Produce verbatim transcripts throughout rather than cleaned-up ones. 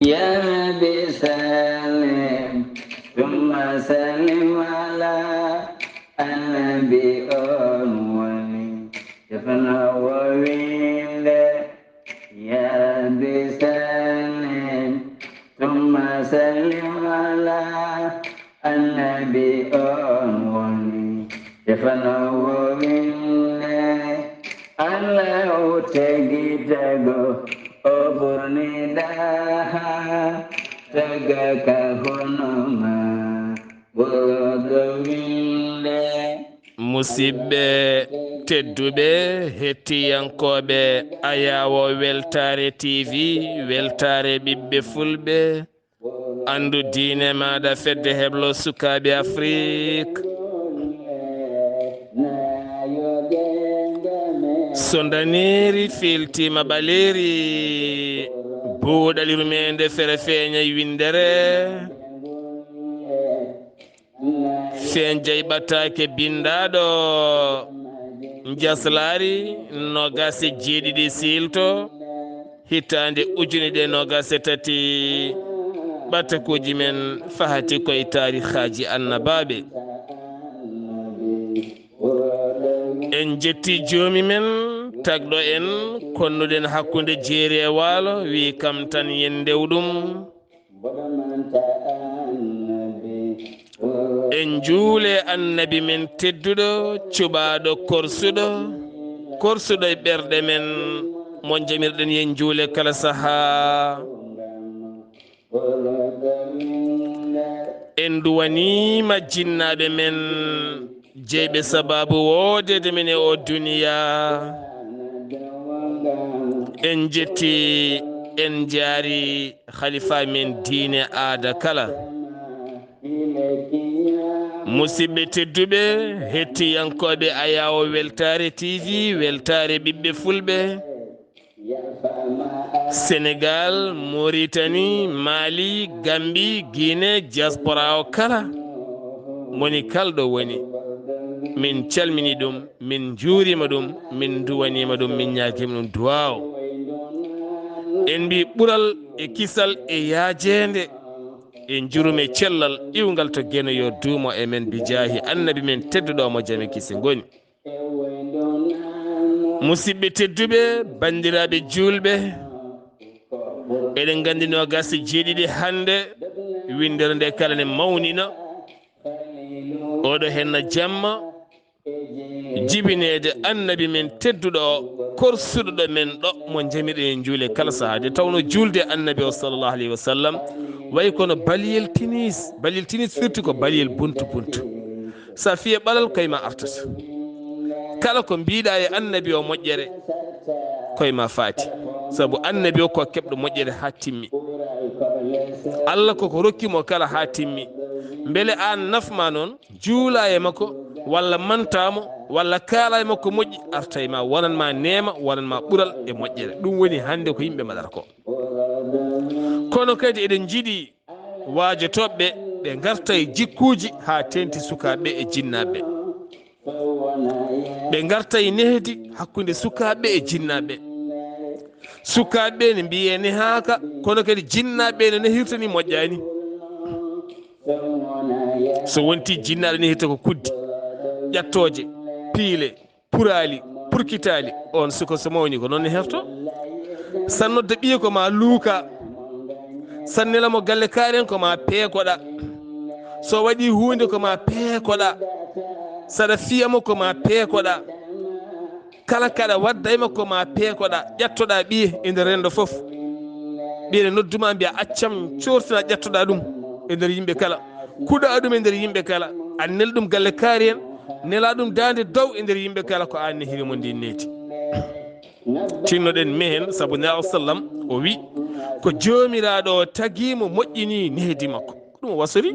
يا رب سلم ثم سلم على النبي أول. Defna wowinde, ya Rabbi sallim, thumma sallim ala annabi on woni. Defna wowinde, Allah o tagi tago, o ɓurni daha, taga ka hono ma. Musidɓe tedduɓe, hettiyankooɓe Ayaawo Weltaare T V, Weltaare ɓiɓɓe Fulɓe, anndu diine maaɗa, fedde heblo sukaaɓe Afrik. So ndaneeri fiiltiima ɓaleeri, buuɗali rumeende fere feeña winndere. Feeñ jey ɓattaake binndaaɗo njaslaari noogaas e jeeɗiɗi siilto, hitaande ujunere noogaas e tati. Ɓattakuuji men fahati koye taarihaaji annabaaɓe. En njetti joomi men tagɗo en, konnuɗen hakkunde jeeri e waalo, wi kam tan yen ndew ɗum. En njuule annabi men tedduɗo, cuɓaaɗo korsuɗo, korsuɗo e ɓerɗe men, mo jamirɗen yen njuule kala sahaa. En duwaniima jinnaaɓe men, jeyɓe sabaabu woodeede men e o duniya. En njetti, en njaari halifa men diine aada kala. Musidɓe tedduɓe, hettiyankooɓe Ayaawo Weltaare T V, Weltaare ɓiɓɓe Fulɓe, Senegal, Mauritanie, Mali, Gambie, Guinée, diaspora o kala, moni kalɗo woni. Min calmini ɗum, min njuurima ɗum, min duwanima ɗum, min ñaagima ɗum duwaaw. En mbi ɓural e kisal e yaajeende e njurum e cellal iwngal to Geno yo duumo e men bi jaahi annabi men tedduɗo mo jam e kisi ngoni. Musidɓe tedduɓe, banndiraaɓe juulɓe, eɗen nganndi noogaas e jeeɗiɗi hannde, winndere nde kala ne mawnina. Oɗo henna jamma, jibineede annabi men tedduɗo o, korsuɗo ɗo men ɗo, mo jamiɗen e juule kala sahaa. Nde tawno juulde annabi o sallallahu alayhi wa sallam, wayi kono baliyel tinis. Baliyel tinis firti ko baliyel buntu buntu. Sa fiye ɓalal, koye ma artata. Kala ko mbiɗa e annabi o moƴƴere, koye ma faati. Sabu annabi o ko keɓɗo moƴƴere haa timmi. Allah koko rokki mo kala haa timmi. Mbele an nafma noon, juula e makko, walla manta mo, walla kaala e makko moƴƴi, arta e ma, wonan ma neema, wonan ma ɓural e moƴƴere. Ɗum woni hannde ko yimɓe mbaɗata ko. Kono kadi eɗen njiɗi waajotooɓe ɓe ngarta e jikkuuji haa teenti sukaaɓe e jinnaaɓe. Ɓe ngarta e nehdi hakkunde sukaaɓe e jinnaaɓe. Sukaaɓe ne mbiye nehaaka, kono kadi jinnaaɓe ne nehirta ni moƴƴaani. So wonti jinnaaɓe nehirta ko kuddi, ƴattooje, piile, puraali, purkitaali, on suka so mawni ko noon ne herto. Sa nodda ɓiye ko ma luuka, sa nela mo galle kaaren ko ma peekoɗa. So waɗi huunde ko ma peekoɗa, saɗa fiya mo ko ma peekoɗa. Kala kaɗa wadda e makko ma peekoɗa, ƴattoɗa ɓiye e nder renndo fof. Ɓiye ne nodduma mbiya accam, cortina ƴattoɗa ɗum e nder yimɓe kala. Kuɗa ɗum e nder yimɓe kala. A nel ɗum galle kaari en, nela ɗum daande dow e nder yimɓe kala ko an nehiri mo ndin needi. Tinnoɗen mehen, sabu Nelaɗo sallam o wi, ko Joomiraaɗo o tagi mo moƴƴini nehdi makko. Ko ɗum o wasori.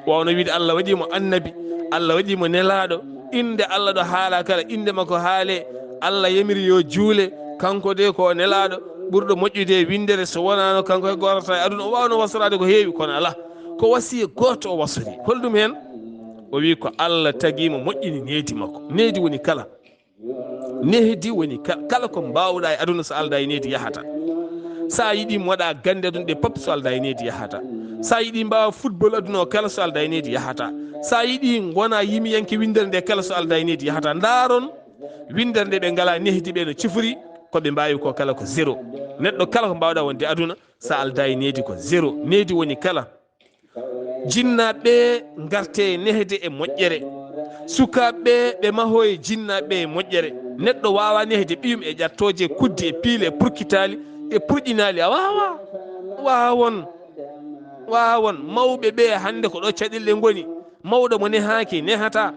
Wawno wiide Allah waɗi mo annabi, Allah waɗi mo nelaaɗo. Innde Allah ɗo haala kala, innde makko haale. Allah yamiri yo juule, kanko de ko o nelaaɗo, ɓurɗo moƴƴude e winndere. So wonaano kanko e gorata e aduna, o wawno wasoraade ko heewi, kono alaa. Ko wasiya gooto o wasori. Holɗum heen? O wi ko Allah tagi mo moƴƴini needi makko. Needi woni kala. Nehdi woni ka-, kala ko mbaawɗa e aduna, so alda e nehdi yahata. So a yiɗi moɗa gannde aduna ɗe pop, so alda e needi yahata. So a yiɗi mbawa football aduna o kala, so alda e needi yahata. So a yiɗi ngona yimiyanke winndere nde kala, so alda e needi yahata. Ndaaron winndere nde ɓe ngala nehdi ɓe no cifori, ko ɓe mbawi ko kala ko zéro. Neɗɗo kala ko mbawɗa wonde aduna, so alda e needi ko zéro. Needi woni kala. Jinnaaɓe ɓe ngarte nehde e moƴƴere. Sukaaɓe ɓe, ɓe maho e jinnaaɓe ɓe e moƴƴere. Neɗɗo waawa nehde ɓiyum e ƴattooje, kuddi e piile e purkitaali e purƴinaali. A waawa. Waawon. Waawon. Mawɓe ɓe hannde ko ɗo caɗeele ngoni. Mawɗo mo nehaaki, nehata.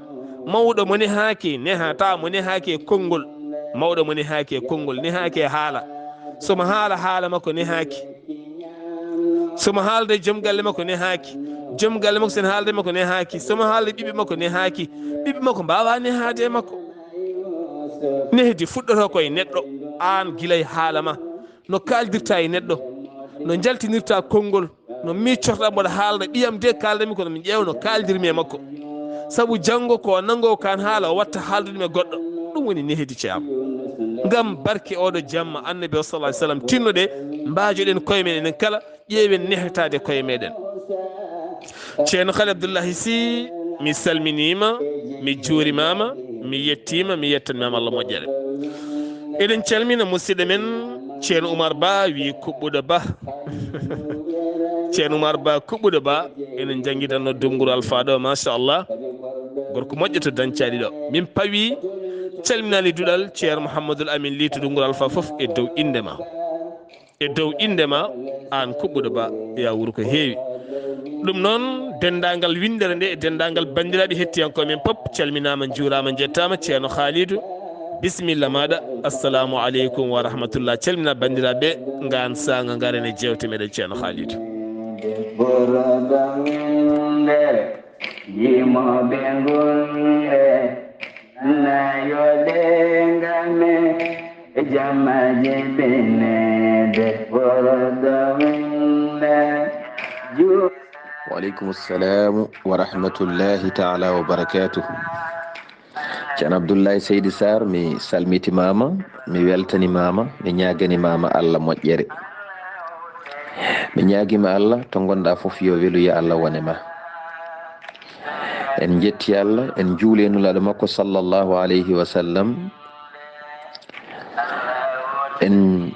Mawɗo mo nehaaki, nehata. Mo nehaaki e konngol. Mawɗo mo nehaaki e konngol, nehaaki e haala. So mo haala, haala makko nehaaki. So mo haalda e joom galle makko, nehaaki. Joom galle makko, sen haalda e makko, nehaaki. So mo haalda e ɓiɓɓe makko, nehaaki. Ɓiɓɓe makko mbaawa nehaade e makko. Nehdi fuɗɗoto ko e neɗɗo, aan gila e haala ma. No kaaldirta e neɗɗo, no njaltinirta konngol, no miccorɗa mboɗo haalna ɓiyam de, kaaldanmi kono mi ƴeewa no kaaldirmi e makko. Sabu janngo ko o nanngo kan haala, o watta haaldude mi e goɗɗo. Ɗum woni nehdi, ceerno. Ngam barke oɗo jamma Annabi o, sallallahu alaihi wasallam, tinnoɗe, mbaajoɗen koye men enen kala, ƴeewen nehetaade koye meɗen. Ceerno Xali Abdullahi Si, mi salminiima, mi juurimaama, mi yettiima, mi yettanmaama Allah moƴƴere. Eɗen calmina musidɗo men Ceerno Umar Ba, wi Kuɓɓuɗo Ba. Ceerno Umar Ba Kuɓɓuɗo Ba, enen njanngitanno Dunguru Alfa ɗo, machallah. Gorko moƴƴo to Dancaaɗi ɗo. Min pawi calminaali duɗal Ceerno Mouhamadoul Amin Ly to Dunguru Alfa fof e dow innde ma. E dow innde ma, aan Kuɓɓuɗo Ba, ya wuur ko heewi. Ɗum noon, denndaangal winndere nde e denndaangal banndiraaɓe hettiyankooɓe men pop, calminaama, njuuraama, njettaama. Ceerno Khalidou, bisimilla maaɗa. Assalamu aleykum wa rahmatullah. Calmina banndiraaɓe, ngaan saanga ngaren e jeewte meɗen Ceerno Khalidou. Yimoɓe ngol e nayo de ngame e jamma jibinede wordo winne. Ju- Wa aleykum assalamu wa rahmatullahi taala wa barakatuh. Ceerno Abdoulaye Seydi Sarr, mi salmitimaama, mi weltanimaama, mi ñaaganimaama Allah moƴƴere. Mi ñaagiima Allah, to ngonɗa fof, yo weluya Allah wone ma. En njetti Allah, en njuuli e Nulaaɗo makko, sallallahu alayhi wa sallam. En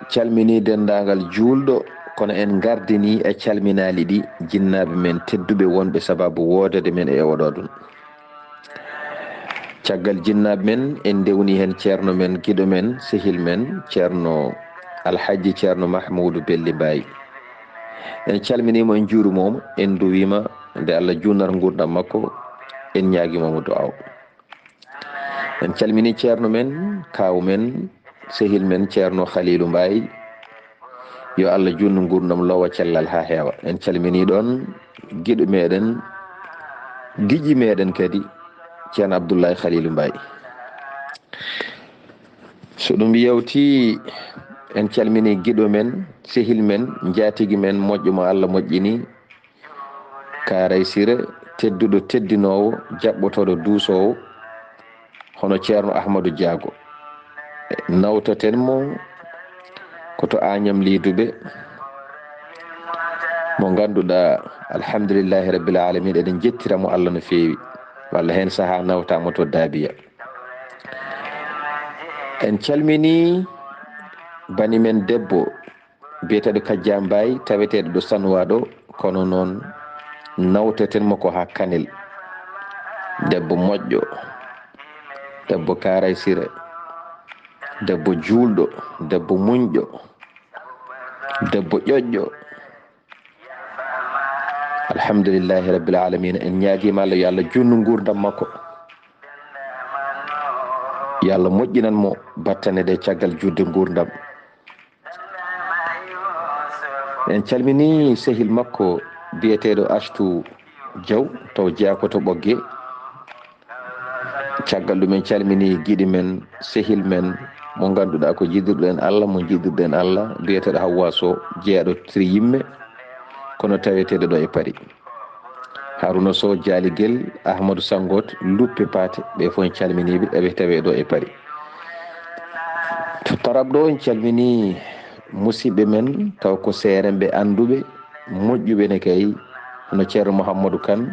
calmini denndaangal juulɗo, kono en ngardini e calminaali ɗi jinnaaɓe men tedduɓe wonɓe sababu woodede men e oɗo ɗum. Caggal jinnaaɓe men, en ndewni heen ceerno men, giɗo men, sehil men, ceerno Alhajji Ceerno Mahmuudu Belli Mbaay. En calminiimo, en njuuriima mo, en nduwiima nde Allah juutnata nguurndam makko, en ñaagiima mo du'aaw. En calmini ceerno men, kaaw men, sehil men, ceerno Khalilu Mbaay. Yo Allah juutnu nguurndam, loowa cellal haa heewa. En calmini ɗoon giɗo meɗen, giƴi meɗen kadi, ceerno Abdoulaye Khalilu Mbaay. So ɗum yawti, en calmini giɗo men, sehil men, njaatigi men, moƴƴo mo Allah moƴƴini, Kaaray Sire, tedduɗo, teddinoowo, jaɓɓotooɗo, duusoowo, hono Ceerno Ahmadu Jaago. Nawtaten mo ko to Añam Liiduɓe, mo ngannduɗaa, alhamdulillahi rabbil aalamiin, eɗen njettira mo Allah no feewi. Walla heen sahaa nawtaa mo to Daabiya. En calminii bani men debbo, biyeteeɗo Kajja Mbaay, taweteeɗo ɗo Sanuwaa ɗo, kono noon nawteten mo ko haa Kanel. Debbo moƴƴo, debbo Kaaray Sire, debbo juulɗo, debbo muñɗo, debbo ƴoƴƴo. Alhamdulillahi rabbil aalamiina, en ñaagiima Allah, yo Allah juutnu nguurndam makko. Yo Allah moƴƴinan mo battane ɗe caggal juutde nguurndam. En calmini sehil makko biyeteeɗo Astu Jaw, to jeyaa ko to Ɓoggee. Caggal ɗum, en calmini giɗi men, sehil men, mo ngannduɗaa ko jiɗirɗen Allah, mo jiɗirɗen Allah, biyeteeɗo Hawwa Sow, jeyaɗo Tri Yimme, kono taweteeɗo ɗo e Paris. Haruna Sow, Jaaligel, Ahmadou Sangot, Luppe Paate, ɓe fof en calminiiɓe, eɓe tawe ɗo e Paris. To Tarab ɗo, en calmini musidɓe men, taw ko seerenɓe annduɓe, moƴƴuɓe ne kay, hono Ceerno Mouhamadou Kane,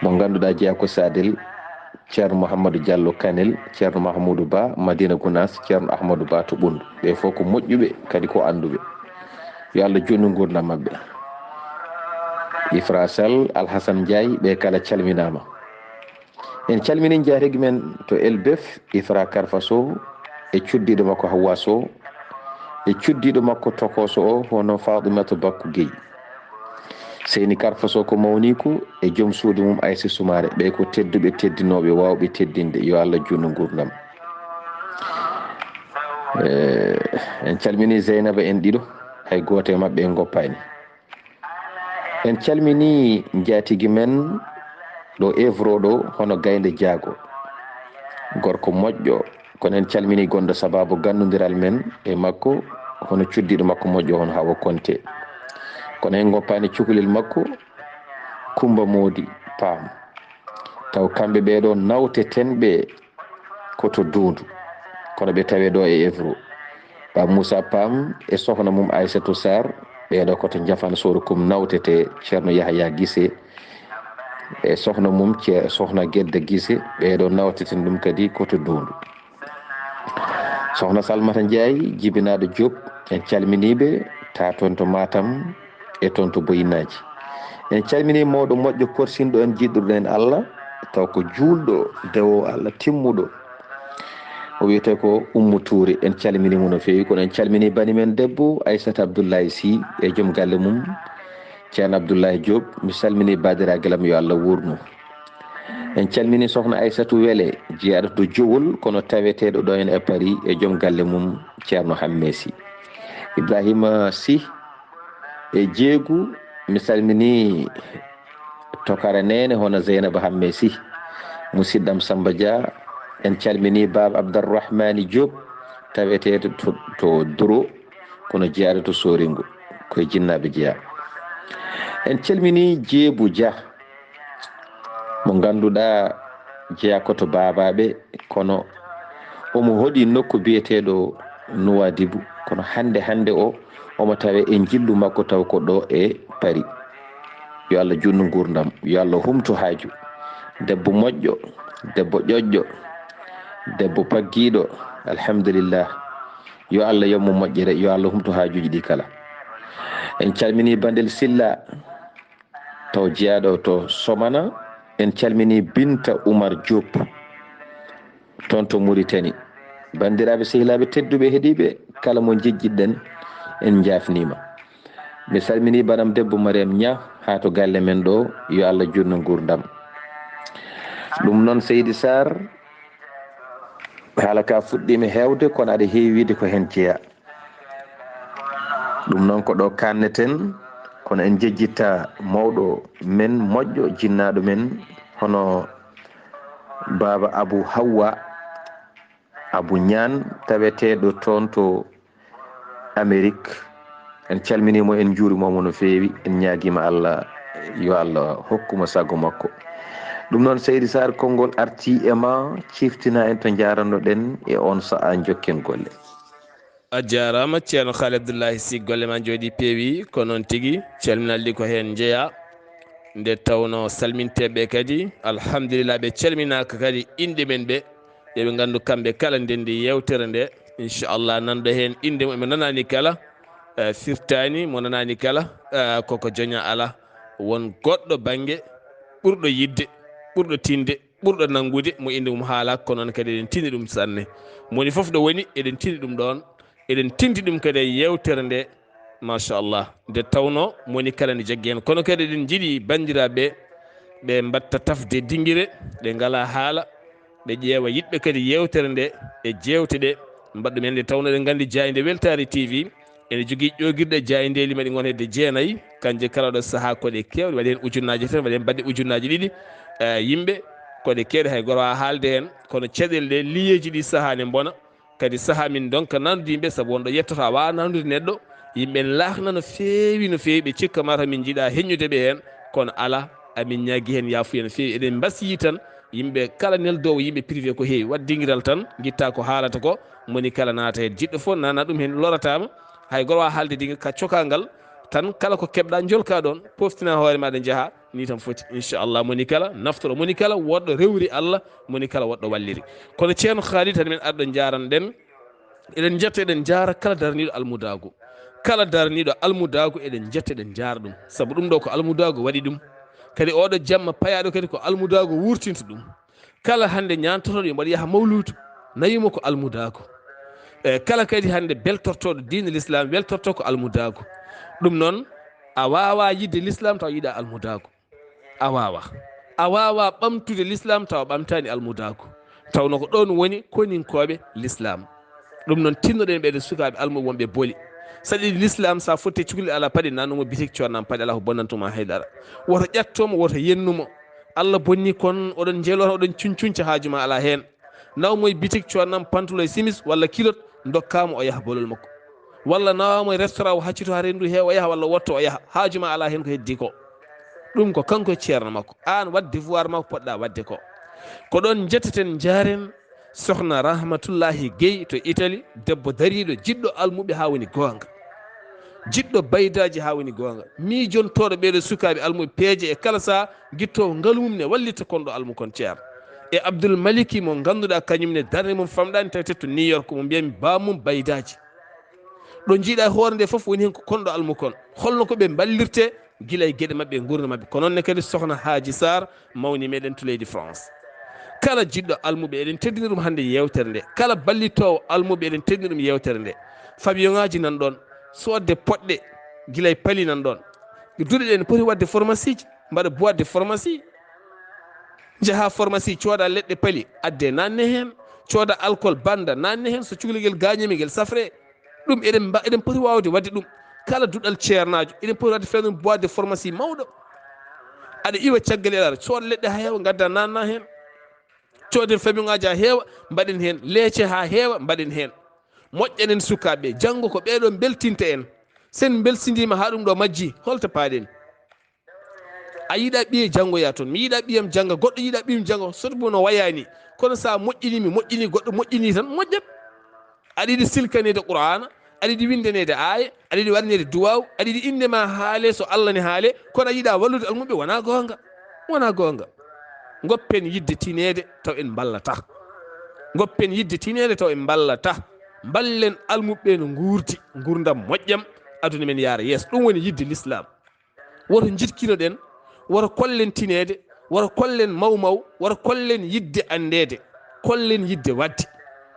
mo ngannduɗaa jeyaa ko Sadel, Ceerno Mouhamadou Diallo Kanel, Ceerno Mahmoudou Ba, Madina Gounass, Ceerno Ahmadou Ba to Ɓunndu. Ɓe fof ko moƴƴuɓe, kadi ko annduɓe. Yo Allah juutnu nguurndam maɓɓe. Ifra Sall, Alhassane Ndiaye, ɓe kala calminaama. En calminii njaatige men to Elbeuf, Ifra Karfa Sow, e cuddiiɗo makko Hawwa Sow, e cuddiiɗo makko tokooso o, hono Faaɗumata Bakku Guèye. Seyni Karfa Sow ko mawniiko e joom suudu mum Aysa Sumaare, ɓe ko tedduɓe, teddinooɓe, waawɓe teddinde. Yo Allah juutnu nguurndam. Eh, en calminii Zeynaba en ɗiɗo, hay gooto e maɓɓe en ngoppaani. En calminii njaatigi men ɗo Evro ɗo, hono Gaynde Jaago. Gorko moƴƴo, kono en calminii gonɗo sabaabu gannondiral men e makko, hono cuddiiɗo makko moƴƴo, hono Hawa Konte. Kono en ngoppaani cukalel makko, Kumba Moodi Paam. Taw kamɓe ɓee ɗo nawteten ɓe ko to Duundu, kono ɓe tawee ɗo e Evro. Ba Moussa Pam e sohna mum Aissatou Sarr, ɓee ɗo ko to Njafan Soro Kum nawtete, Ceerno Yahaya Gise e sohna mum, Ce-, sohna Gedda Gise, ɓee ɗo nawteten ɗum kadi ko to Duundu. Sohna Salmata Ndiaye, jibinaaɗo Diop, en calminii ɓe, taa toon to Matam e toon to Boyinaaji. En calminii mawɗo moƴƴo korsinɗo en, jiɗɗuɗo en Allah, taw ko juulɗo, dewoowo Allah timmuɗo. O wiyetee ko Ummu Tuure. En calminii mo no feewi, kono en calminii bani men debbo, Aissata Abdoulaye Sy, e joom galle mum, Ceerno Abdoulaye Diop. Mi salminii baadiraagel am, yo Allah wuurnu. En calminii sohna Aissatou Wele, jeyaaɗo to Jowol, kono taweteeɗo ɗo en e Paris, e joom galle mum, Ceerno Hamme Sy. Ibrahima Sy e Jeegu, mi salminii Tokara Neene, hono Zeynaba Hamme Sy, musidɗam Samba Dia. En calminii Baaba Abdourahmani Diop, taweteeɗo to, to Duro, kono jeyaaɗo to Soringo, koye jinnaaɓe jeyaa. En calminii Jeebu Dia, mo ngannduɗaa jeyaa ko to Baabaaɓe, kono omo hoɗi nokku biyeteeɗo Nuwaadibu, kono hannde hannde o, omo tawee e njillu makko taw ko ɗo e Paris. Yo Allah juutnu nguurndam, yo Allah humtu haaju. Debbo moƴƴo, debbo ƴoƴƴo, debbo paggiiɗo, alhamdulillah. Yo Allah yommo moƴƴere, yo Allah humtu haajuuji ɗi kala. En calminii Bandel Silla, taw jeyaaɗo to Somana. En calminii Binta Oumar Diop, toon to Mauritanie. Banndiraaɓe, sehilaaɓe tedduɓe heɗiiɓe, kala mo njejjitɗen, en njaafniima. Mi salminii banam debbo Mariam Niang haa to galle men ɗo, yo Allah juutnu nguurndam. Ɗum noon, Seydi Sarr, haala ka fuɗɗiima heewde, kono aɗa heewi wiyde ko heen jeyaa. Ɗum noon ko ɗo kaanneten, kono en njejjitta mawɗo men moƴƴo, jinnaaɗo men, hono Baaba Abu Hawwa, Abu Ñaan, taweteeɗo toon to Amérique. En calminii mo, en njuuriima mo no feewi, en ñaagiima Allah yo Allah hokku mo sago makko. Ɗum noon, Seydi Sarr, konngol artii e ma, ciftina en to njaaranno-ɗen e oon sahaa, njokken golle. A jaaraama, Ceerno Haali Abdullahi Sy, golle ma njooɗii, peewi. Ko noon tigi, calminal ɗi ko heen njeyaa. Nde tawnoo salminteeɓe kadi, alhamdulillah, ɓe calminaaka kadi, inɗe men ɓe, yo ɓe nganndu kamɓe kala ndenndi yeewtere nde. Inchallah, nanɗo heen innde mo, mo nanaani kala, eh, firtaani, mo nanaani kala, eh, koko joña alaa. Won goɗɗo bannge ɓurɗo yiɗde, ɓurɗo tinde, ɓurɗo nanngude, mo innde mum haalaaka, kono noon kadi eɗen tini ɗum sanne. Mo woni fof ɗo woni, eɗen tini ɗum ɗoon, eɗen tinti ɗum kadi e yeewtere nde, machallah. Nde tawnoo mo woni kala ne jaggi heen. Kono kadi eɗen njiɗi banndiraaɓe ɓe mbaɗta tafde dinngire, ɓe ngalaa haala, ɓe ƴeewa yiɗɓe kadi yeewtere nde e jeewte ɗe, mbaɗa ɗum heen. Nde tawnoo eɗen nganndi jaaynde Weltaare T V, ene jogii ƴoogirɗe jaayndeeli, maɗi ngon hedde jeenayi, kanje kala ɗo sahaa ko ɗe keewɗe, waɗi heen ujunnaaje tati, waɗi heen baɗɗe ujunnaaje ɗiɗi, eh, yimɓe, ko ɗe keewɗe, hay gooto waawaa haalde heen, kono caɗeele ɗe, liyeeji ɗi sahaa ne mbona, kadi sahaa min ndonka nandude yimɓe, sabu won ɗo yettoto a waawaa nandude neɗɗo, yimɓe ne laakna no feewi, no feewi, ɓe cikka mataw min njiɗaa heññude ɓe heen, kono alaa, amin ñaagii heen yaafuya no feewi, eɗen mbasiyii tan, Yimɓe kala neldoowo yimɓe privé ko heewi. Waɗ dingiral tan, ngitta ko haalata ko, moni kala naata heen. Jiɗɗo fof nana ɗum heen, lorataama. Hay goro waa haalde dingir ka cokangal tan, kala ko keɓɗa, njolka ɗoon, poftina hoore maɗa, njaha. Ni tan foti, inchallah. Moni kala naftoro, moni kala woɗɗo rewri Allah, moni kala woɗɗo walliri. Kono Ceerno Khalid, tan men arɗo njaran ɗen. Eɗen njetta, eɗen njaara kala daraniiɗo almudaagu. Kala daraniiɗo almudaagu, eɗen njetta, eɗen njaara ɗum. Sabu ɗum ɗo ko almudaagu waɗi ɗum. Kadi oɗo jamma payaaɗo kadi ko almudaagu wurtinta ɗum. Kala hannde ñaantotooɗo yo mbaɗa yaha mawluudu, nawi mo ko almudaagu. E kala kadi hannde beltortooɗo diine l'islam, weltorto ko almudaagu. Ɗum noon, a waawaa yiɗde l'islam tawa yiɗa almudaagu. A waawaa. A waawaa ɓamtude l'islam tawa ɓamtaani almudaagu. Tawno ko ɗoon woni koninkooɓe l'islam. Ɗum noon, tinnoɗen ɓeeɗo sukaaɓe almuɓe wonɓe boli. Saɗi l'islam, sa fotte cukalel alaa paɗe, nannumo bitik, coodnam paɗe, alaa ko bonnantuma haydara. Woto ƴattomo, woto yennumo. Allah bonni kon, oɗon njeeloo, oɗon cuñcuñca, haaju ma alaa heen. Nawmo e bitik, coodnam pantalon e simis walla kilot, ndokkamo o yaha bolol makko. Walla nawamo e restaurant, o haccito haa renndu heewa, o yaha, walla wotto, o yaha. Haaju ma alaa heen ko heddi ko. Ɗum ko kanko e ceerno makko. Aan waɗ devoir ma ko poɗɗa waɗde ko. Ko ɗoon njetteten, njaaren Sokhna Rahmatullahi Guèye to Italie, debbo dariiɗo, jiɗɗo almuɓe haa woni goonga. Jiɗɗo baydaaji haa woni goonga. Miijontooɗo ɓeeɗo sukaaɓe almuɓe peeje e kala saha, gittoowo ngalu mum ne wallita kon ɗo almu kon ceerno. E Abdoul Maliki mo ngannduɗaa kañum ne darnde mum famɗaani, tawete to New York, mo mbiyami baamum baydaaji. Ɗo njiiɗa hoore nde fof woni heen ko kon ɗo almu kon. Holno ko ɓe mballirte gila e geɗe maɓɓe e nguurndam maɓɓe. Ko noon ne kadi Sokhna Haaji Sarr, mawni meɗen to leydi France. Kala jiɗɗo almuɓe, eɗen teddini ɗum hannde yeewtere nde. Kala ballitoowo almuɓe, eɗen teddini ɗum yeewtere nde. Pavillon ŋaaji nan ɗoon, soodde poɗɗe, gila e pali nan ɗoon. Duɗe ɗe ne poti waɗde pharmacie ji, mbaɗa boîte de pharmacie. Njaha pharmacie, cooda leɗɗe pali, adde nanne heen. Cooda alcool, bannda, nanne heen. So cukalel ngel gaañiima, ngel safre. Ɗum eɗen mba-, eɗen poti waawde waɗde ɗum. Kala duɗal ceernaajo, eɗen poti waɗde feere mum boîte de pharmacie mawɗo. Aɗa iwa caggal e aɗa sooda leɗɗe haa heewa, ngadda nanna heen. Cooden pavillon ŋaaji haa heewa, mbaɗen heen. Leece haa heewa, mbaɗen heen. Moƴƴanen sukaaɓe, janngo ko ɓeeɗo mbeltinta en. Sen mbelsindiima haa ɗum ɗo majji, holto paaɗen? A yiɗa ɓiye janngoya toon, mi yiɗa ɓiyam jannga, goɗɗo yiɗa ɓiyum jannga, soto bono wayaani. Kono sa moƴƴini, mi moƴƴini, goɗɗo moƴƴini tan, moƴƴat. Aɗa yiɗi silkaneede Qur'aana, aɗa yiɗi winndaneede aaye, aɗa yiɗi waɗaneede duwaaw, aɗa yiɗi innde ma haale so Allah ne haale, kono a yiɗa wallude almuɓe, wona goonga. Wona goonga. Ngoppen yiɗde tineede taw en mballata. Ngoppen yiɗde tineede taw en mballata. Mballen almuɓe no nguurdi, nguurndam moƴƴam, aduna men yaara yeeso. Ɗum woni yiɗde l'islam. Woto njiɗkinoɗen, woto kollen tineede, woto kollen mawmaw, woto kollen yiɗde anndeede, kollen yiɗde waɗde.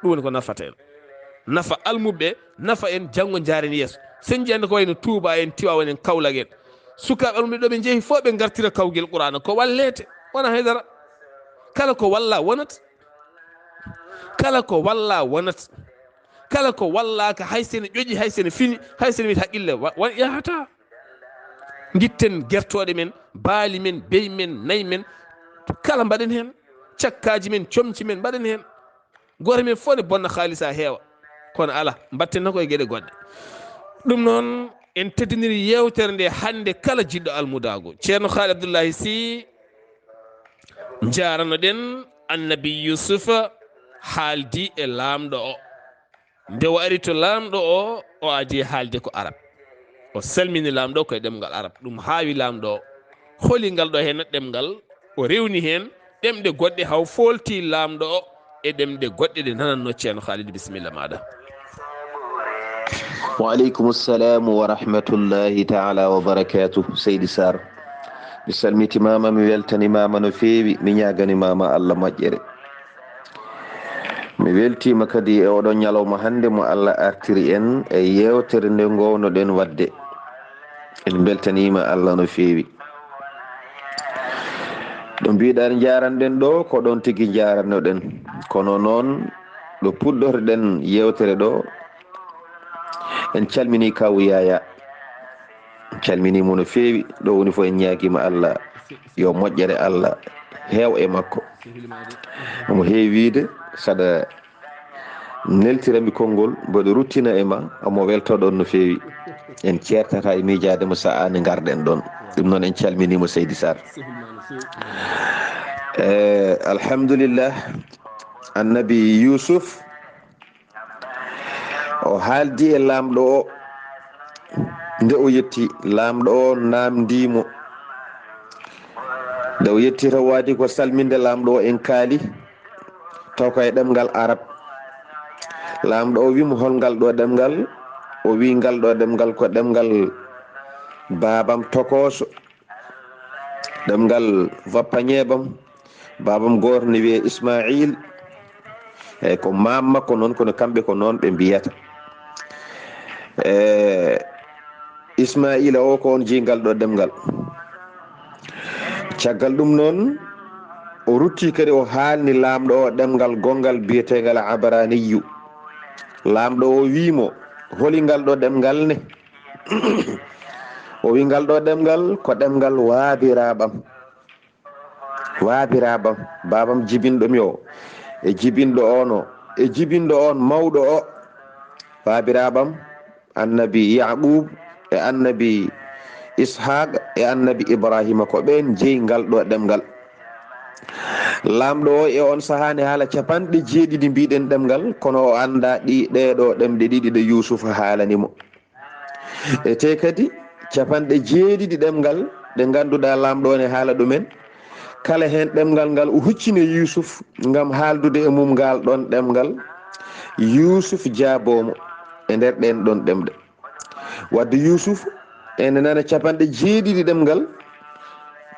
Ɗum woni ko nafata en. Nafa almuɓe, nafa en, janngo njaaren yeeso. Sen njiyande ko wayno Tuuba en, Tiwaawan en, Kawlak en. Sukaaɓe almuɓe ɗo ɓe njehi fof ɓe ngartira kawgel Qur'aana. Ko walleete, wona haydara. Kala ko walla wonat. Kala ko walla wonat. Kala ko wallaaka, hay sene ƴoƴi, hay sene fini, hay sene wiyta haqqille wa-, wa-, yahata. Ngitten gertooɗe men, baali men, beyi men, nayi men, kala mbaɗen heen. Cakkaaji men, comci men, mbaɗen heen. Gooto men fof ne bonna haalisa heewa. Kono alaa, mbaɗten tan ko e geɗe goɗɗe. Ɗum noon, en teddiniri yeewtere nde hannde kala jiɗɗo almudaagu. Ceerno Haali Abdullahi Sy, njaarano ɗen Annabi Yuusufa haaldi e laamɗo o. Nde o ari to laamɗo o, o adi haalde ko Arab. O salmini laamɗo ko e ɗemngal Arab. Ɗum haawi laamɗo o. Holi ngal ɗo heen ɗemngal, o rewni heen ɗemɗe goɗɗe, haa o foolti laamɗo o e ɗemɗe goɗɗe ɗe nanannoo. Ceerno Khalid, bisimilla maaɗa. Wa aleykum salam wa rahmatullahi taala wa barakatuh, Seydi Sarr. Mi salmitimaama, mi weltanimaama no feewi, mi ñaagani maama Allah moƴƴere. Mi weltiima kadi e oɗo ñalawma hannde mo Allah artiri en e yeewtere nde ngownoɗen waɗde. En mbeltaniima Allah no feewi. Ɗo mbiɗa njaranɗen ɗo, ko ɗon tigi njaranoɗen. Kono noon, ɗo puɗɗorɗen yeewtere ɗo, en calmini kaw Yaya. En calmini mo no feewi. Ɗo woni fof en ñaagiima Allah yo moƴƴere Allah heew e makko. Omo heewi wiide, saɗa neltirami konngol, mboɗo ruttina e ma, omo welto ɗon no feewi. En ceertata e miijaade mo so aani ngarɗen ɗon. Ɗum noon en calminiima Seydi Sarr. Eh, alhamdulillah, annabi Yusuf, o haaldi e laamɗo o, nde o yetti, laamɗo o naamndii mo. Nde o yetti taw waadi ko salminde laamɗo o en kaali, taw ko e ɗemngal Arab. Laamɗo o wii mo, "Hol ngal ɗo ɗemngal?" O wii, "Ngal ɗo ɗemngal ko ɗemngal baabam tokooso, ɗemngal wappañeebam. Baabam gooto ne wiyee Ismaayil." Eyi, ko maam makko noon, kono kamɓe ko noon ɓe mbiyata. E, Ismaayila o ko oon jeyi ngal ɗo ɗemngal. Caggal ɗum noon, o rutti kadi o haalni laamɗo o ɗemngal gonngal biyeteengal Abaraniyu. Laamɗo o wii mo, "Holi ngal ɗo ɗemngal ne?" O wii, "Ngal ɗo ɗemngal ko ɗemngal waabiraaɓam." Waabiraaɓam, baabam jibinɗo mi o, e jibinɗo on o, e jibinɗo on mawɗo o. Waabiraaɓam, annabi Yaquub, e annabi Ishaaq, e annabi Ibraahiima, ko ɓeen jeyi ngal ɗo ɗemngal. Laamɗo o e on sahaa ne haala capanɗe jeeɗiɗi mbiɗen ɗemngal, kono o anndaa ɗi, ɗee ɗo ɗemɗe ɗiɗi ɗe Yuusuf haalani mo. E te kadi, capanɗe jeeɗiɗi ɗemngal ɗe ngannduɗaa laamɗo o ne haala ɗumen. Kala heen ɗemngal ngal o huccini Yuusuf ngam haaldude e mum ngaal ɗoon ɗemngal. Yuusuf jaaboo mo e nder ɗeen ɗoon ɗemɗe. Wadde Yuusuf ene nana capanɗe jeeɗiɗi ɗemngal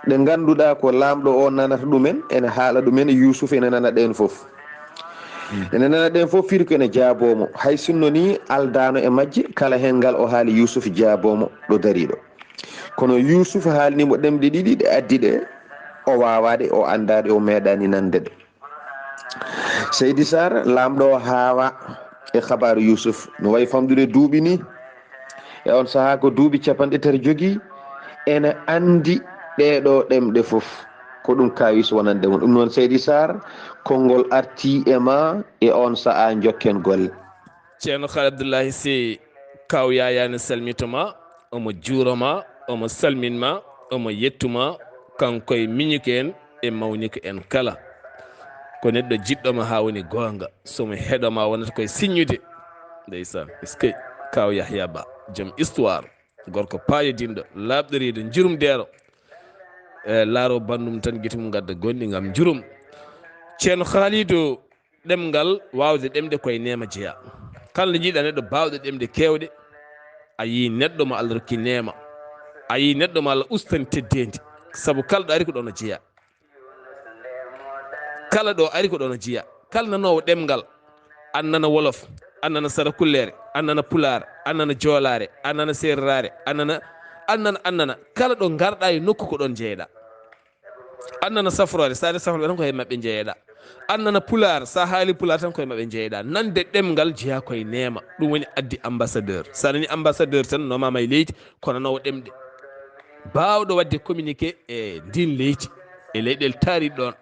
ɗe ngannduɗaa ko laamɗo o nanata ɗumen, ene haala ɗumen, Yuusuf ene nana ɗeen fof. Ene nana ɗeen fof firi ko ene jaaboo mo. Hay sinno ni aldaano e majje, kala heen ngal o haali Yuusuf jaaboo mo ɗo dariiɗo. Kono Yuusuf haalni mo ɗemɗe ɗiɗi ɗe addi ɗe, o waawaa ɗe, o anndaa ɗe, o meeɗaani nande ɗe. Seydi Sarr, laamɗo o haawa e habaaru Yuusuf. No wayi famɗude duuɓi ni. E on sahaa ko duuɓi capanɗe tati jogii, ene anndi ɗee ɗo ɗemɗe fof. Ko ɗum kaawis wonande mo. Ɗum noon, Seydi Sarr, konngol artii e ma e on sahaa, njokken golle. Ceerno Haali Abdullahi Sey, Kaaw Yaayaa ne salmito ma, omo juuro ma, omo salmin ma, omo yettu ma, kanko e miñuko en e mawnuko en kala. Ko neɗɗo jiɗɗo ma haa woni goonga, so mo heɗo ma wonata koye siññude. Ndeysaan, eskey, Kaaw Yahya Ba, joom histoire, gorko paayodinɗo, laaɓɗoriiɗo, njurum deero. E laaro banndum tan, gite mum ngadda gonɗi ngam njurum. Ceerno Haalidu, ɗemngal, waawde ɗemɗe koye neema jeyaa. Kala nde njiɗa neɗɗo baawɗo ɗemɗe keewɗe, a yii neɗɗo mo Allah rokki neema. A yii neɗɗo mo Allah ustani teddeendi. Sabu kala ɗo ari ko ɗoon o jeyaa. Kala ɗo ari ko ɗoon o jeyaa. Kala nanoowo ɗemngal, an nana Wolof, an nana Sarakulleere, an nana Pulaar, an nana Joolaare, an nana Seereraare, an nana, an nana, an nana. Kala ɗo ngarɗaa e nokku ko ɗoon njeeyɗaa. An nana Safroore, so a ari Safroore tan ko he maɓɓe njeeyɗaa. An nana Pulaar, so a haali Pulaar tan ko he maɓɓe njeeyɗaa. Nande ɗemngal jeyaa koye neema. Ɗum woni addi ambassadeur. So a nani ambassadeur tan, nomaama e leydi, ko nanoowo ɗemɗe. Baawɗo waɗde communiqué e ndiin leydi, e leyɗeele taariiɗe ɗoon.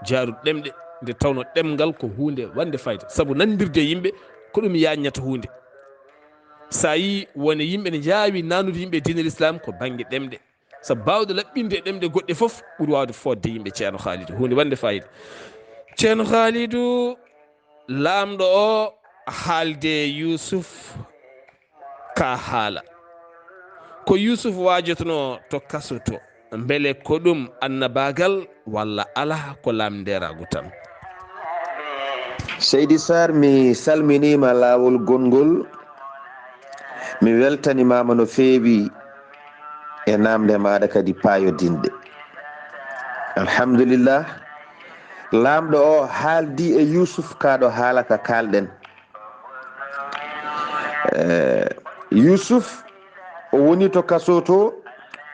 Jaaruɗo ɗemɗe, nde tawnoo ɗemngal ko huunde waɗnde fayda. Sabu nanndirde e yimɓe, ko ɗum yaajnata huunde. So a yii won e yimɓe ne njaawi naannude yimɓe e diine Lislaam ko bannge ɗemɗe. Sabu baawɗo laɓɓinde e ɗemɗe goɗɗe fof ɓuri waawde fooɗde yimɓe, Ceerno Haalidu. Huunde waɗnde fayida. Ceerno Haalidu, laamɗo o haalde Yuusuf ka haala. Ko Yuusuf waajotonoo to kaso to, mbele ko ɗum annabaagal walla alaa, ko laamndeeraagu tan? Seydi Sarr, mi salminiima laawol gonngol. Mi weltanimaama no feewi e naamnde maaɗa kadi paayodinɗe. Alhamdulillah, laamɗo o haaldi e Yuusuf kaa ɗo haala ka kaalɗen. Eh, Yuusuf o woni to kaso to,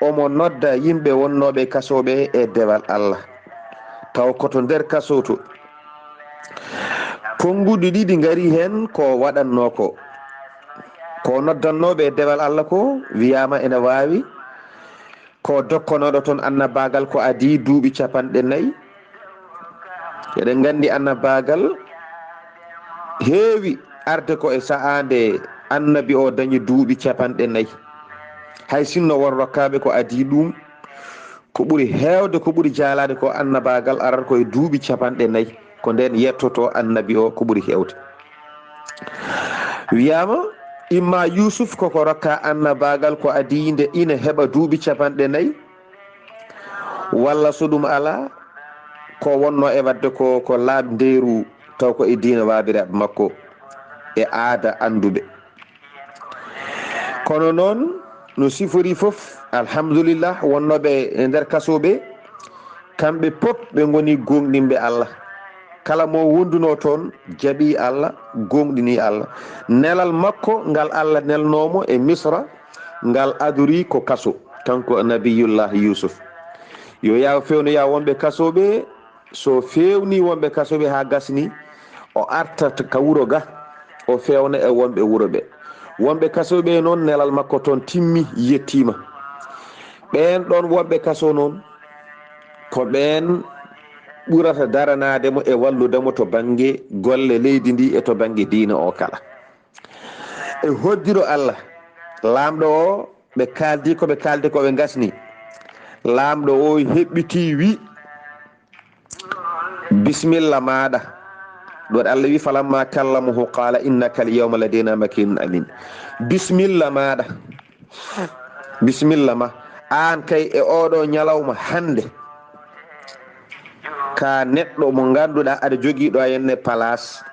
omo nodda yimɓe wonnooɓe kaso ɓe e dewal Allah, taw ko to nder kaso to. Konnguɗi ɗiɗi ngari heen ko waɗannoo ko. Ko noddannooɓe e dewal Allah ko wiyaama ene waawi ko dokkonooɗo toon annabaagal ko adii duuɓi capanɗe nayi. Eɗen nganndi annabaagal heewi arde ko e sahaa nde annabi o dañi duuɓi capanɗe nayi. Hay sinno won rokkaaɓe ko adii ɗum, Ko ɓuri heewde, ko ɓuri jaalaade ko annabaagal arata ko e duuɓi capanɗe nayi. Ko ndeen yettoto annabi o ko ɓuri heewde. Wiyaama, imma Yuusuf koko rokka annabaagal ko adii nde ina heɓa duuɓi capanɗe nayi, walla so ɗum alaa, ko wonnoo e waɗde ko, ko laaɓndeeru, taw ko e diina waabiraaɓe makko e aada annduɓe. Kono noon, no sifori fof, alhamdulillah, wonnooɓe e nder kaso ɓe, kamɓe pop ɓe ngoni gooŋɗinɓe Allah. Kala mo wondunoo toon, jaɓii Allah, gooŋɗinii Allah. Nelal makko ngal Allah nelnoo mo e Misra, ngal adorii ko kaso, kanko Nabiyullah Yuusuf. Yo yaw fewnoya wonɓe kaso ɓe, so feewni wonɓe kaso ɓe haa gasni, o artat ka wuro ga, o fewna e wonɓe wuro ɓe. Wonɓe kaso ɓe noon, nelal makko toon timmi, yettiima. Ɓeen ɗoon wonɓe kaso noon, ko ɓeen ɓurata daranaade mo e wallude mo to bannge golle leydi ndi e to bannge diina o kala. E hoddiro Allah, laamɗo o, ɓe kaaldi ko ɓe kaaldi ko ɓe ngasni. Laamɗo o heɓɓitii, wi, "Bisimilla maaɗa." Ɗo Allah wi, "Falamma kallamahu qala innaka al yawma ladayna makinun amin." Bisimilla maaɗa. Bisimilla ma. Aan kay e oɗo ñalawma hannde, ka neɗɗo mo ngannduɗaa aɗa jogii ɗo henne palaas,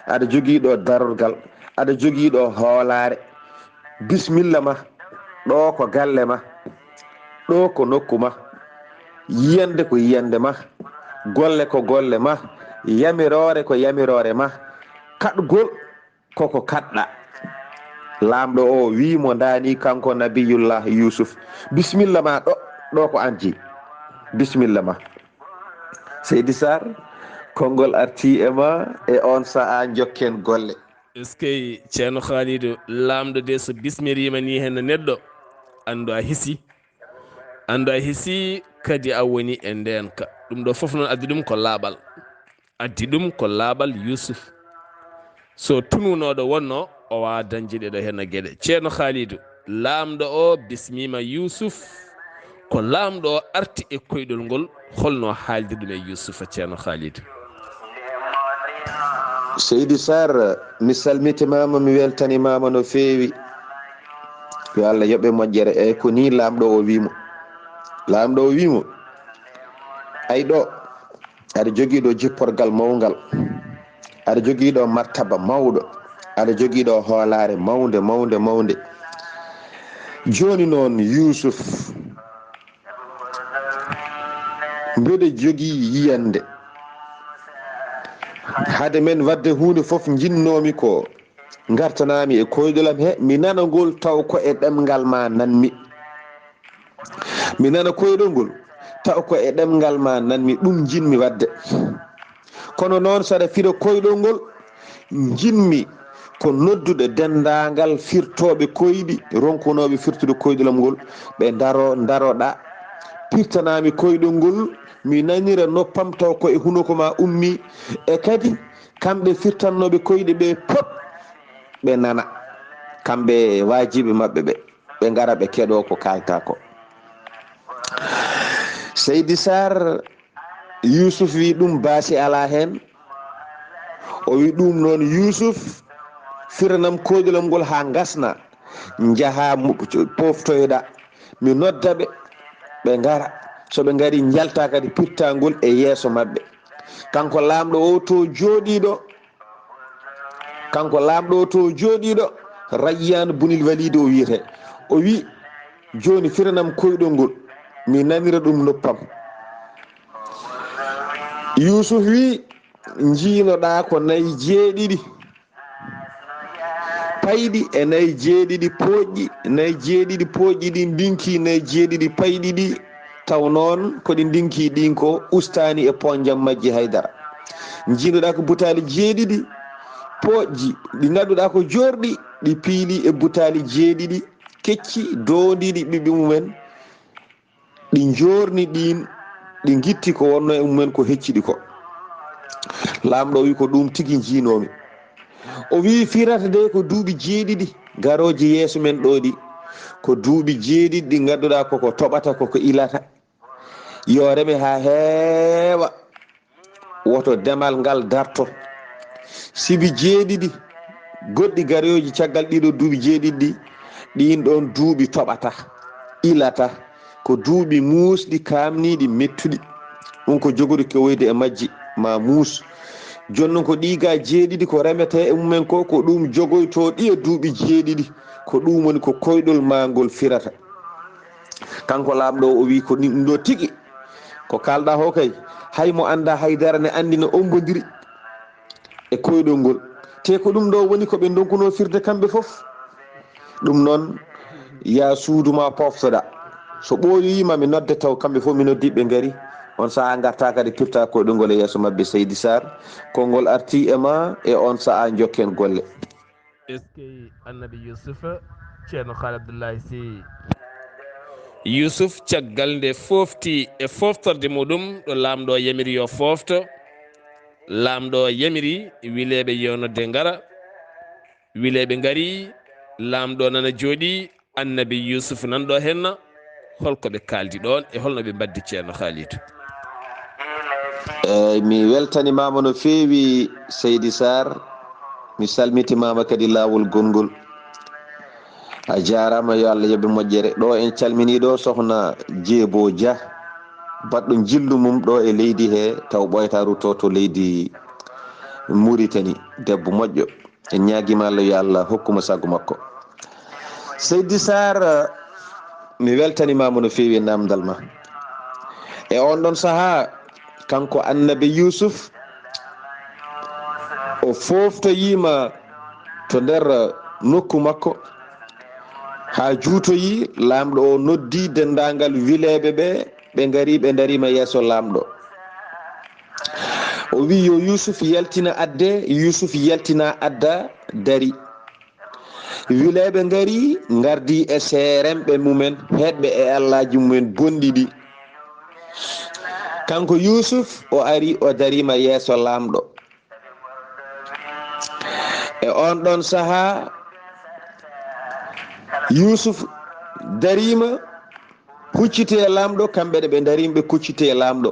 aɗa jogii ɗo darorgal, aɗa jogii ɗo hoolaare. Bisimilla ma. Ɗo ko galle ma. Ɗo ko nokku ma. Yiyande ko yiyande ma. Golle ko golle ma. Yamiroore ko yamiroore ma. Kaɗgol koko kaɗɗa. Laamɗo o wi mo ndaani kanko Nabiyullah Yuusuf, "Bisimilla ma ɗo, ɗo ko an jeyi. Bisimilla ma." Seydi Sarr, konngol arti e ma e on sa'a, njokken golle. Eskey, Ceerno Khalidou, laamɗo de so bismiriima ni heen neɗɗo, anndu a hisi, anndu a hisi, kadi a woni e ndeenka. Ɗum ɗo fof noon addi ɗum ko laaɓal. Addi ɗum ko laaɓal Yuusuf. So tununooɗo wonno, o waawaa dañde ɗeɗo heen geɗe. Ceerno Khalidou, laamɗo o bismiima Yuusuf. Ko laamɗo o arti e koyɗol ngol, holno haaldi ɗum e Yuusufa, Ceerno Khalidou? Seydi Sarr, mi salmitimaama, mi weltanimaama no feewi. Yo Allah yoɓe moƴƴere. Eey, ko nii laamɗo o wi mo. Laamɗo o wi mo, "Ay ɗo, aɗa jogii ɗo jipporgal mawngal, aɗa jogii ɗo martaba mawɗo, aɗa jogii ɗo hoolaare mawnde, mawnde, mawnde. Jooni noon, Yuusuf, mbeɗa jogii yiyannde. Hade men waɗde huunde fof, njinnoomi ko ngartanaami e koyɗolam he, mi nana ngol taw ko e ɗemngal ma nanmi. Mi nana koyɗol ngol taw ko e ɗemngal ma nanmi, ɗum njiɗmi waɗde. Kono noon, saɗa fira koyɗol ngol, njiɗmi ko noddude denndaangal firtooɓe koyɗi, ronkunooɓe firtude koyɗolam ngol, ɓe ndaro, ndaroɗa, pirtanaami koyɗol ngol, mi nanira noppam taw ko e hunuko ma ummi, e kadi kamɓe firtannooɓe koyɗi ɓe pop ɓe nana, kamɓe e waajiiɓe maɓɓe ɓe, ɓe ngara ɓe keɗoo ko kaaltaa ko." Seydi Sarr, Yuusuf wi ɗum baasi alaa heen. O wi ɗum noon, "Yuusuf, firanam koyɗolam ngol haa ngasna, njahaa mo-, poftoyɗa, mi nodda ɓe, ɓe ngara. So ɓe ngari, njalta kadi pirtangol e yeeso maɓɓe." Kanko laamɗo o to jooɗiiɗo, kanko laamɗo o to jooɗiiɗo, Rayyaan Bunil Waliidi o wiyetee. O wi, "Jooni firanam koyɗol ngol, mi nanira ɗum noppam." Yuusuf wi, "Njiinoɗaa ko nayi jeeɗiɗi payɗi e nayi jeeɗiɗi pooƴɗi, nayi jeeɗiɗi pooƴɗi ɗi ndinki nayi jeeɗiɗi payɗi ɗi, taw noon ko ɗi ndinki ɗin ko ustaani e poonjam majji hay dara. Njiinoɗaa ko butaali jeeɗiɗi pooƴɗi ɗi ngannduɗaa ko joorɗi, ɗi piili e butaali jeeɗiɗi kecci doondiiɗi ɓiɓɓe mumen, ɗi njoorni ɗin, ɗi ngitti ko wonnoo e mumen ko hecciɗi ko." Laamɗo o wi, "Ko ɗum tigi njiinoomi." O wi, "Firata de ko duuɓi jeeɗiɗi garooji yeeso men ɗo ɗi, ko duuɓi jeeɗiɗi ɗi ngannduɗaa koko toɓata, koko ilata. Yo reme haa heewa. Woto demal ngal darto. Sibi jeeɗiɗi goɗɗi garooji caggal ɗiɗo duuɓi jeeɗiɗi ɗi, ɗiin ɗoon duuɓi toɓata, ilata. Ko duuɓi muusɗi, kaamniiɗi, mettuɗi. Ɗum ko jogori kewoyde e majji, ma muus. Jooni noon ko ɗii ga jeeɗiɗi ko remetee e mumen ko, ko ɗum jogoytoo ɗi e duuɓi jeeɗiɗi. Ko ɗum woni ko koyɗol maa ngol firata. Kanko laamɗo o, o wii ko ɗum ɗo tigi. Ko kaalɗaa o kay, hay mo anndaa hay dara ne anndi no ombondiri e koyɗol ngol. Te ko ɗum ɗo woni ko ɓe ndonkunoo firde kamɓe fof. Ɗum noon, yaa suudu ma poftoɗa. So ɓooyoyii ma mi nodde taw kamɓe fof mi noddi ɓe ngari. On sahaa ngarta kadi pirta koyɗol ngol e yeeso maɓɓe Seydi Sarr. Konngol arti e ma e on sahaa njokken golle. Eskey Annabi Yuusuf, Ceerno Haali Abdullahi Sey. Yuusuf caggal nde foofti e fooftorde muɗum ɗo laamɗo yamiri yo foofto, laamɗo yamiri wileeɓe yo nodde ngara, wileeɓe ngari, laamɗo nana jooɗi, Annabi Yuusuf nan ɗo henna, holko ɓe kaaldi ɗoon e holno ɓe mbaddi Ceerno Haalidu? Eey, mi weltanimaama no feewi Seydi Sarr, mi salmitimaama kadi laawol gonngol. A jaaraama, yo Allah yoɓe moƴƴere. Ɗo en calminii ɗo Sohna Jeebo Dia, baɗɗo njillu mum ɗo e leydi he, taw ɓooyata rutto to leydi Muritani, debbo moƴƴo. En ñaagiima Allah, yo Allah hokku mo sago makko. Seydi Sarr, mi weltanimaama no feewi e naamndal ma. E oon ɗoon sahaa, kanko Annabi Yuusuf, o fooftoyiima to nder nokku makko, haa juutoyi, laamɗo o noddi denndaangal wileeɓe ɓe, ɓe ngari, ɓe ndariima yeeso laamɗo. O wi yo Yuusuf yaltina adde, Yuusuf yaltina adda dari. Wileeɓe ngari, ngardi e seeremɓe mumen, heedɓe e allaaji mumen bonɗi ɗi. Kanko Yuusuf, o ari, o dariima yeeso laamɗo. E oon ɗoon sahaa, Yuusuf dariima, hucciti e laamɗo, kamɓe ne ɓe ndariima, ɓe kucciti e laamɗo.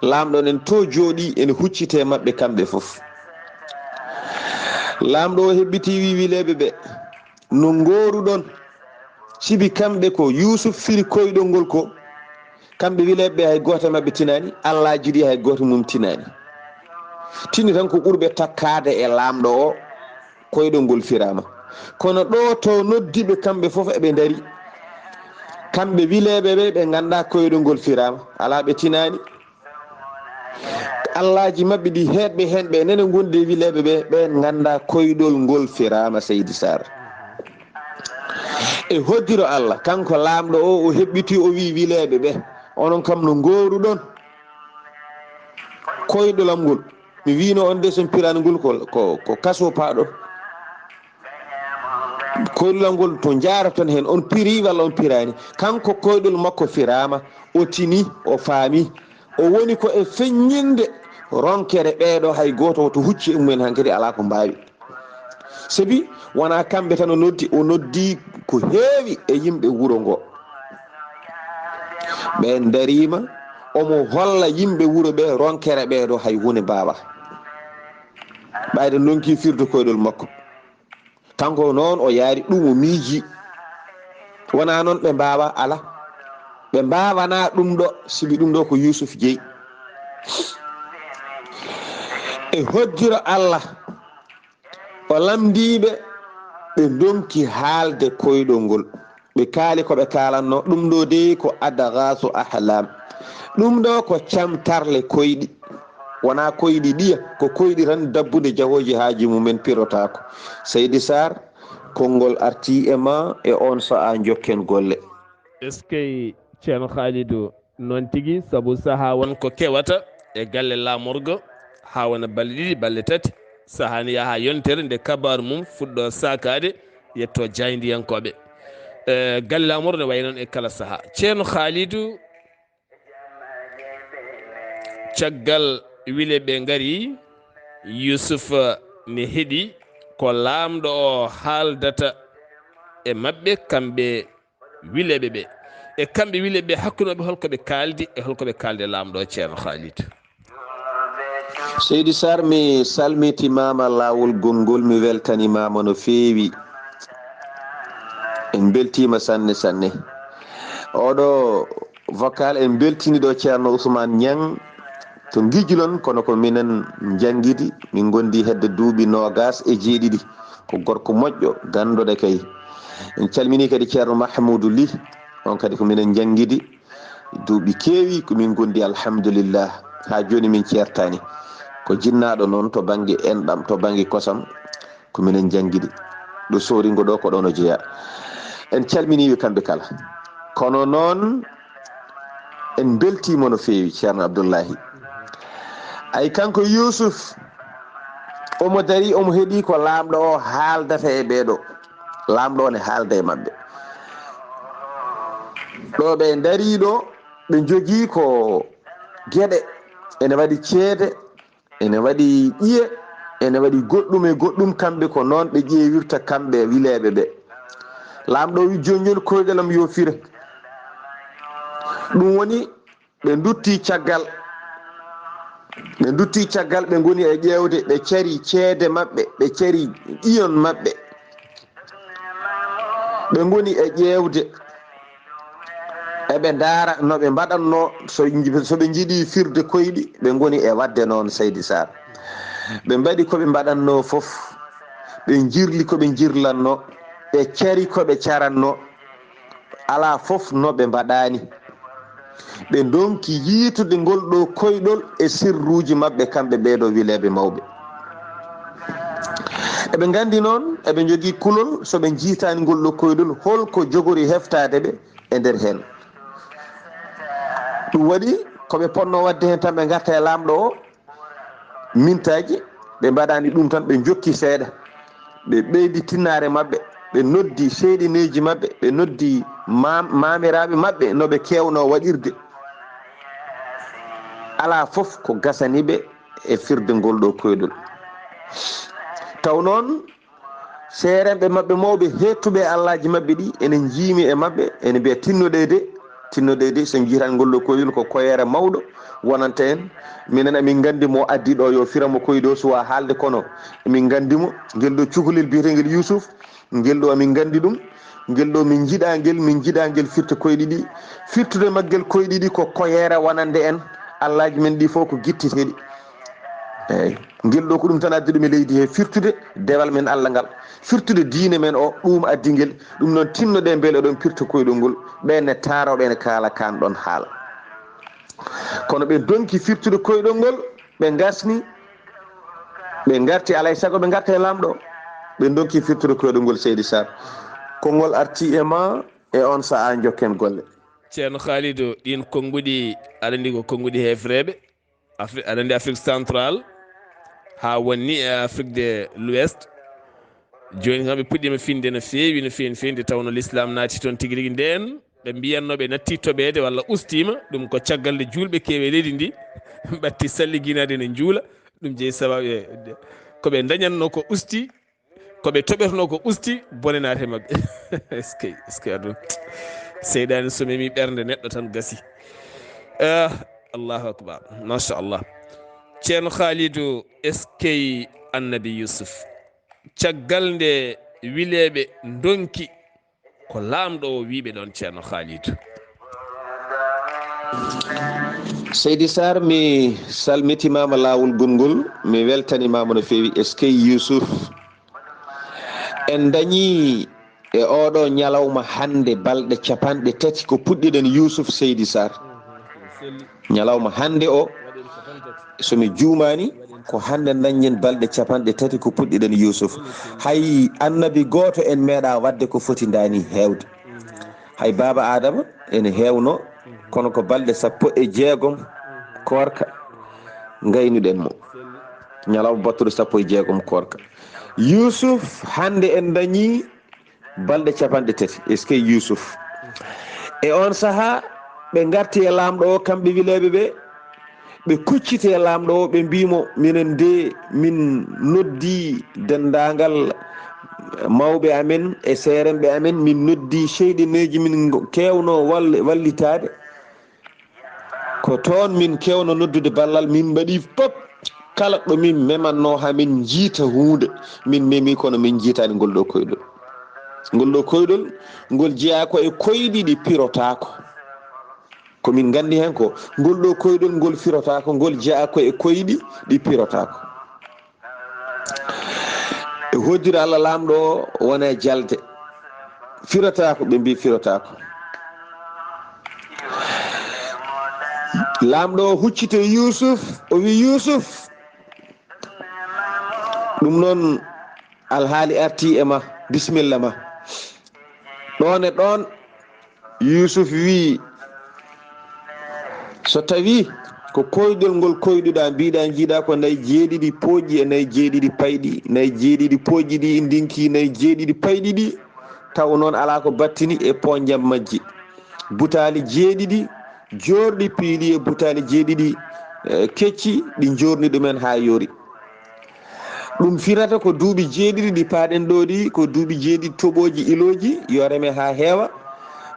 Laamɗo nen to jooɗii, ene hucciti e maɓɓe kamɓe fof. Laamɗo o heɓɓiti, wi wileeɓe ɓe, no ngooruɗon? Sibi kamɓe ko Yuusuf firi koyɗol ngol ko, kamɓe wileeɓe ɓe hay gooto e maɓɓe tinaani, allaaji ɗi hay gooto mum tinaani. Tini tan ko ɓurɓe takkaade e laamɗo o, koyɗol ngol firaama. Kono ɗo to noddi ɓe kamɓe fof eɓe ndari. Kamɓe wileeɓe ɓe, ɓe nganndaa koyɗol ngol firaama. Alaa ɓe tinaani. Allaaji maɓɓe ɗi heedɓe heen ɓe nene ngondi e wileeɓe ɓe, ɓeen nganndaa koyɗol ngol firaama Seydi Sarr. E hoddiro Allah, kanko laamɗo o, o heɓɓiti o wi wileeɓe ɓe, onon kam no ngooruɗon koyɗolam ngol? Mi wiino on de so mi piraani ngol ko, ko, ko kaso paaɗon. Koyɗolam ngol to njaaraton heen, on piri walla on piraani? Kanko koyɗol makko firaama, o tini, o faami. O woni ko e feññinde ronkere ɓeeɗo, hay gooto woto hucci e mumen hankadi alaa ko mbaawi. Sabi wonaa kamɓe tan o noddi, o noddi ko heewi e yimɓe wuro ngo. Ɓe ndariima, omo holla yimɓe wuro ɓe ronkere ɓeeɗo hay huunde mbaawa. Ɓayde ndonki firde koyɗol makko. Kanko noon o yaari ɗum, o miiji. Wonaa noon ɓe mbaawa, ala. Ɓe mbaawanaa ɗum ɗo, sibi ɗum ɗo ko Yuusuf jeyi. E hoddiro Allah, o lamndii ɓe, ɓe ndonki haalde koyɗol ngol. Ɓe kaali ko ɓe kaalanno, ɗum ɗo dey ko adgaasu ahlam. Ɗum ɗo ko camtarle koyɗi. Wonaa koyɗi ɗiya, ko koyɗi tan dabbude jahooji haaji mumen pirotaako. Seydi Sarr, konngol arti e ma e on sa'a, njokken golle. Eskey, Ceerno Khalidou, noon tigi, sabu saha won ko kewata e galle laamorgo, haa wona balɗe ɗiɗi, balɗe tati, saha ne yaha yontere nde kabaaru mum fuɗɗo saakaade, yetto jaayndiyankooɓe. E, galle laamorgo ne wayi noon e kala saha. Ceerno Khalidou, caggal wile ɓe ngari, Yuusuf ne heɗi ko laamɗo o haaldata e maɓɓe, kamɓe wileeɓe ɓe. E kamɓe wile ɓe hakkunooɓe, holko ɓe kaaldi e holko ɓe kaaldi e laamɗo o, Ceerno Khalid? Seydi Sarr, mi salmitimaama laawol gonngol, mi weltanimaama no feewi. En mbeltiima sanne sanne. Oɗo vocal en mbeltini ɗo Ceerno Ousmane Niang to Ngijlon, kono ko minen njanngidi, min ngondi hedde duuɓi noogas e jeeɗiɗi. Ko gorko moƴƴo, ganndoɗo kay. En calmini kadi Ceerno Mahmoudou Ly, on kadi ko minen njanngidi. Duuɓi keewi ko min ngondi, alhamdulillah, haa jooni min ceertaani. Ko jinnaaɗo noon to bannge enɗam, to bannge kosam, ko minen njanngidi. Ɗo sooringo ɗo ko ɗoon o jeyaa. En calminii ɓe kamɓe kala. Kono noon en mbeltiima no feewi, Ceerno Abdullahi. Ay, kanko Yuusuf, omo darii, omo heɗii ko laamɗo o haaldata e ɓee ɗo. Laamɗo o ne haalda e maɓɓe. Ɗo ɓe ndarii ɗo, ɓe njogii ko geɗe, ene waɗi ceede, ene waɗi ƴiye, ene waɗi goɗɗum e goɗɗum. Kamɓe ko noon ɓe ƴeewirta, kamɓe wileeɓe ɓe. Laamɗo o wi, "Jooni jooni koyɗolam yo fire." Ɗum woni ɓe ndutti caggal, ɓe ndutti caggal, ɓe ngoni e ƴeewde, ɓe cari ceede maɓɓe, ɓe cari ƴiyon maɓɓe, ɓe ngoni e ƴeewde. Eɓe ndaara no ɓe mbaɗatnoo, so, so ɓe njiɗi firde koyɗi, ɓe ngoni e waɗde noon, Seydi Sarr. Ɓe mbaɗi ko ɓe mbaɗatnoo fof, ɓe njirli ko ɓe njirlatnoo, ɓe cari ko ɓe caratnoo, alaa fof no ɓe mbaɗaani. Ɓe ndonki yiitude ngol ɗo koyɗol e sirruuji maɓɓe, kamɓe ɓee ɗo wileeɓe mawɓe. Eɓe nganndi noon, eɓe njogii kulol, so ɓe njiitaani ngol ɗo koyɗol, holko jogori heftaade ɓe e nder heen. Ɗum waɗi ko ɓe potnoo waɗde heen tan, ɓe ngarta e laamɗo o, mintaaji, ɓe mbaɗaani ɗum tan, ɓe njokki seeɗa. Ɓe ɓeydi tinnaare maɓɓe, ɓe noddi seyɗineeji maɓɓe, ɓe noddi maam-, maamiraaɓe maɓɓe no ɓe keewnoo waɗirde. Alaa fof ko gasani ɓe e firde ngol ɗo koyɗol. Taw noon, seerenɓe maɓɓe mawɓe, heettuɓe e allaaji maɓɓe ɗi, ene njiimi e maɓɓe, ene mbiya, "Tinnoɗee de, tinnoɗee de, so en njiitan ngol ɗo koyɗol, ko koyeere mawɗo wonanta en. Minen amin nganndi mo addi ɗo yo firamo koyɗo suwa haalde, kono emin nganndi mo, ngel ɗo cukalel biyetengel Yuusuf, ngel ɗo amin nganndi ɗum, ngel ɗo min njiɗaa ngel, min njiɗaa ngel firta koyɗi ɗi, firtude maggel koyɗi ɗi ko koyeere wonande en, allaaji men ɗi fof ko gittiteeɗi." Eeyi, ngel ɗo ko ɗum tan addi ɗum e leydi he, firtude dewal men Allah ngal, firtude diine men o, ɗum addi ngel. Ɗum noon, tinnoɗee mbele oɗon pirta koyɗol ngol, ɓe ne taaroo, ɓe ne kaala kaan ɗon haala. Kono ɓe ndonki firtude koyɗol ngol, ɓe ngasni, ɓe ngarti, alaa e sago ɓe ngarta e laamɗo, ɓe ndonki firtude koyɗol ngol, Seydi Sarr. Konngol arti e ma e on sahaa, njokken golle. Ceerno Khalidou, ɗiin konnguɗi, aɗa anndi ko konnguɗi heefereeɓe. Afri-, aɗa anndi Afrique Centrale, haa wonni e Afrique de l'Ouest. Jooni kam ɓe puɗɗiima finde no feewi, no feewi, no feewi, nde tawnoo l'islam naati toon tigi rigi. Ndeen ɓe mbiyatnoo ɓe nattii toɓeede walla ustiima, ɗum ko caggal nde juulɓe keewi e leydi ndi, ɓe ɓadti salligiinaade ene njuula, ɗum jeyi sabaabu e ko ɓe ndañatnoo ko usti, ko ɓe toɓetnoo ko usti, bone naati e maɓɓe. Est-ce que, est-ce que aduna, seyɗaani so memi ɓernde neɗɗo tan gasi. Ah, Allahu akbar, machallah. Ceerno Khalidou, est-ce que Annabi Yusuf, caggal nde wileeɓe ndonki ko laamɗo o wiiɓe ɗoon, Ceerno Khalidou? Seydi Sarr, mi salmitimaama laawol gongol, mi weltanimaama no feewi. Est-ce que Yusuf, en dañii e oɗo ñalawma hannde balɗe capanɗe tati ko puɗɗiɗen Yusuf, Seydi Sarr? Ñalawma hannde o, so mi juumaani, ko hannde dañen balɗe capanɗe tati ko puɗɗiɗen Yusuf. Hay annabi gooto en meeɗa waɗde ko foti ndaani heewde. Hay baaba Aadama ene heewno, kono ko balɗe sappo e jeegom koorka ngaynuɗen mo. Ñalawma battuɗo sappo e jeegom koorka. Yusuf, hannde en dañii balɗe capanɗe tati. Est-ce que Yusuf? E on sahaa, ɓe ngarti e laamɗo o, kamɓe wileeɓe ɓe, ɓe kucciti e laamɗo o, ɓe mbii mo, "Minen de, min noddi denndaangal mawɓe amen e seeremɓe amen, min noddi seyɗineeji min ngo-, keewno wall-, wallitaade. Ko toon min keewno noddude ballal, min mbaɗi fof kala ɗo min memannoo haa min njiita huunde, min memi kono min njiitaani ngol ɗo koyɗol. Ngol ɗo koyɗol, ngol jeyaa ko e koyɗi ɗi pirotaako. Ko min nganndi heen ko ngol ɗo koyɗol ngol firotaako, ngol jeyaa ko e koyɗi ɗi pirotaako. E hoddira Allah laamɗo o wona e jalde. Firotaako, ɓe mbi firotaako. Laamɗo o huccito Yuusuf, o wi Yuusuf, ɗum noon alhaali arti e ma, bisimilla ma. Ɗoon e ɗoon, Yuusuf wii, so tawii ko koyɗol ngol koyɗuɗaa, mbiɗaa, njiiɗaa ko nayi jeeɗiɗi pooƴɗi e nayi jeeɗiɗi payɗi, nayi jeeɗiɗi pooƴɗi ɗi ndinki nayi jeeɗiɗi payɗi ɗi, taw noon alaa ko battini e poonjam majji. Butaali jeeɗiɗi joorɗi piili e butaali jeeɗiɗi, eh, kecci, ɗi njoorni ɗumen haa yoori. Ɗum firata ko duuɓi jeeɗiɗi ɗi paaɗen ɗo ɗi, ko duuɓi jeeɗiɗi toɓooji ilooji, yo reme haa heewa,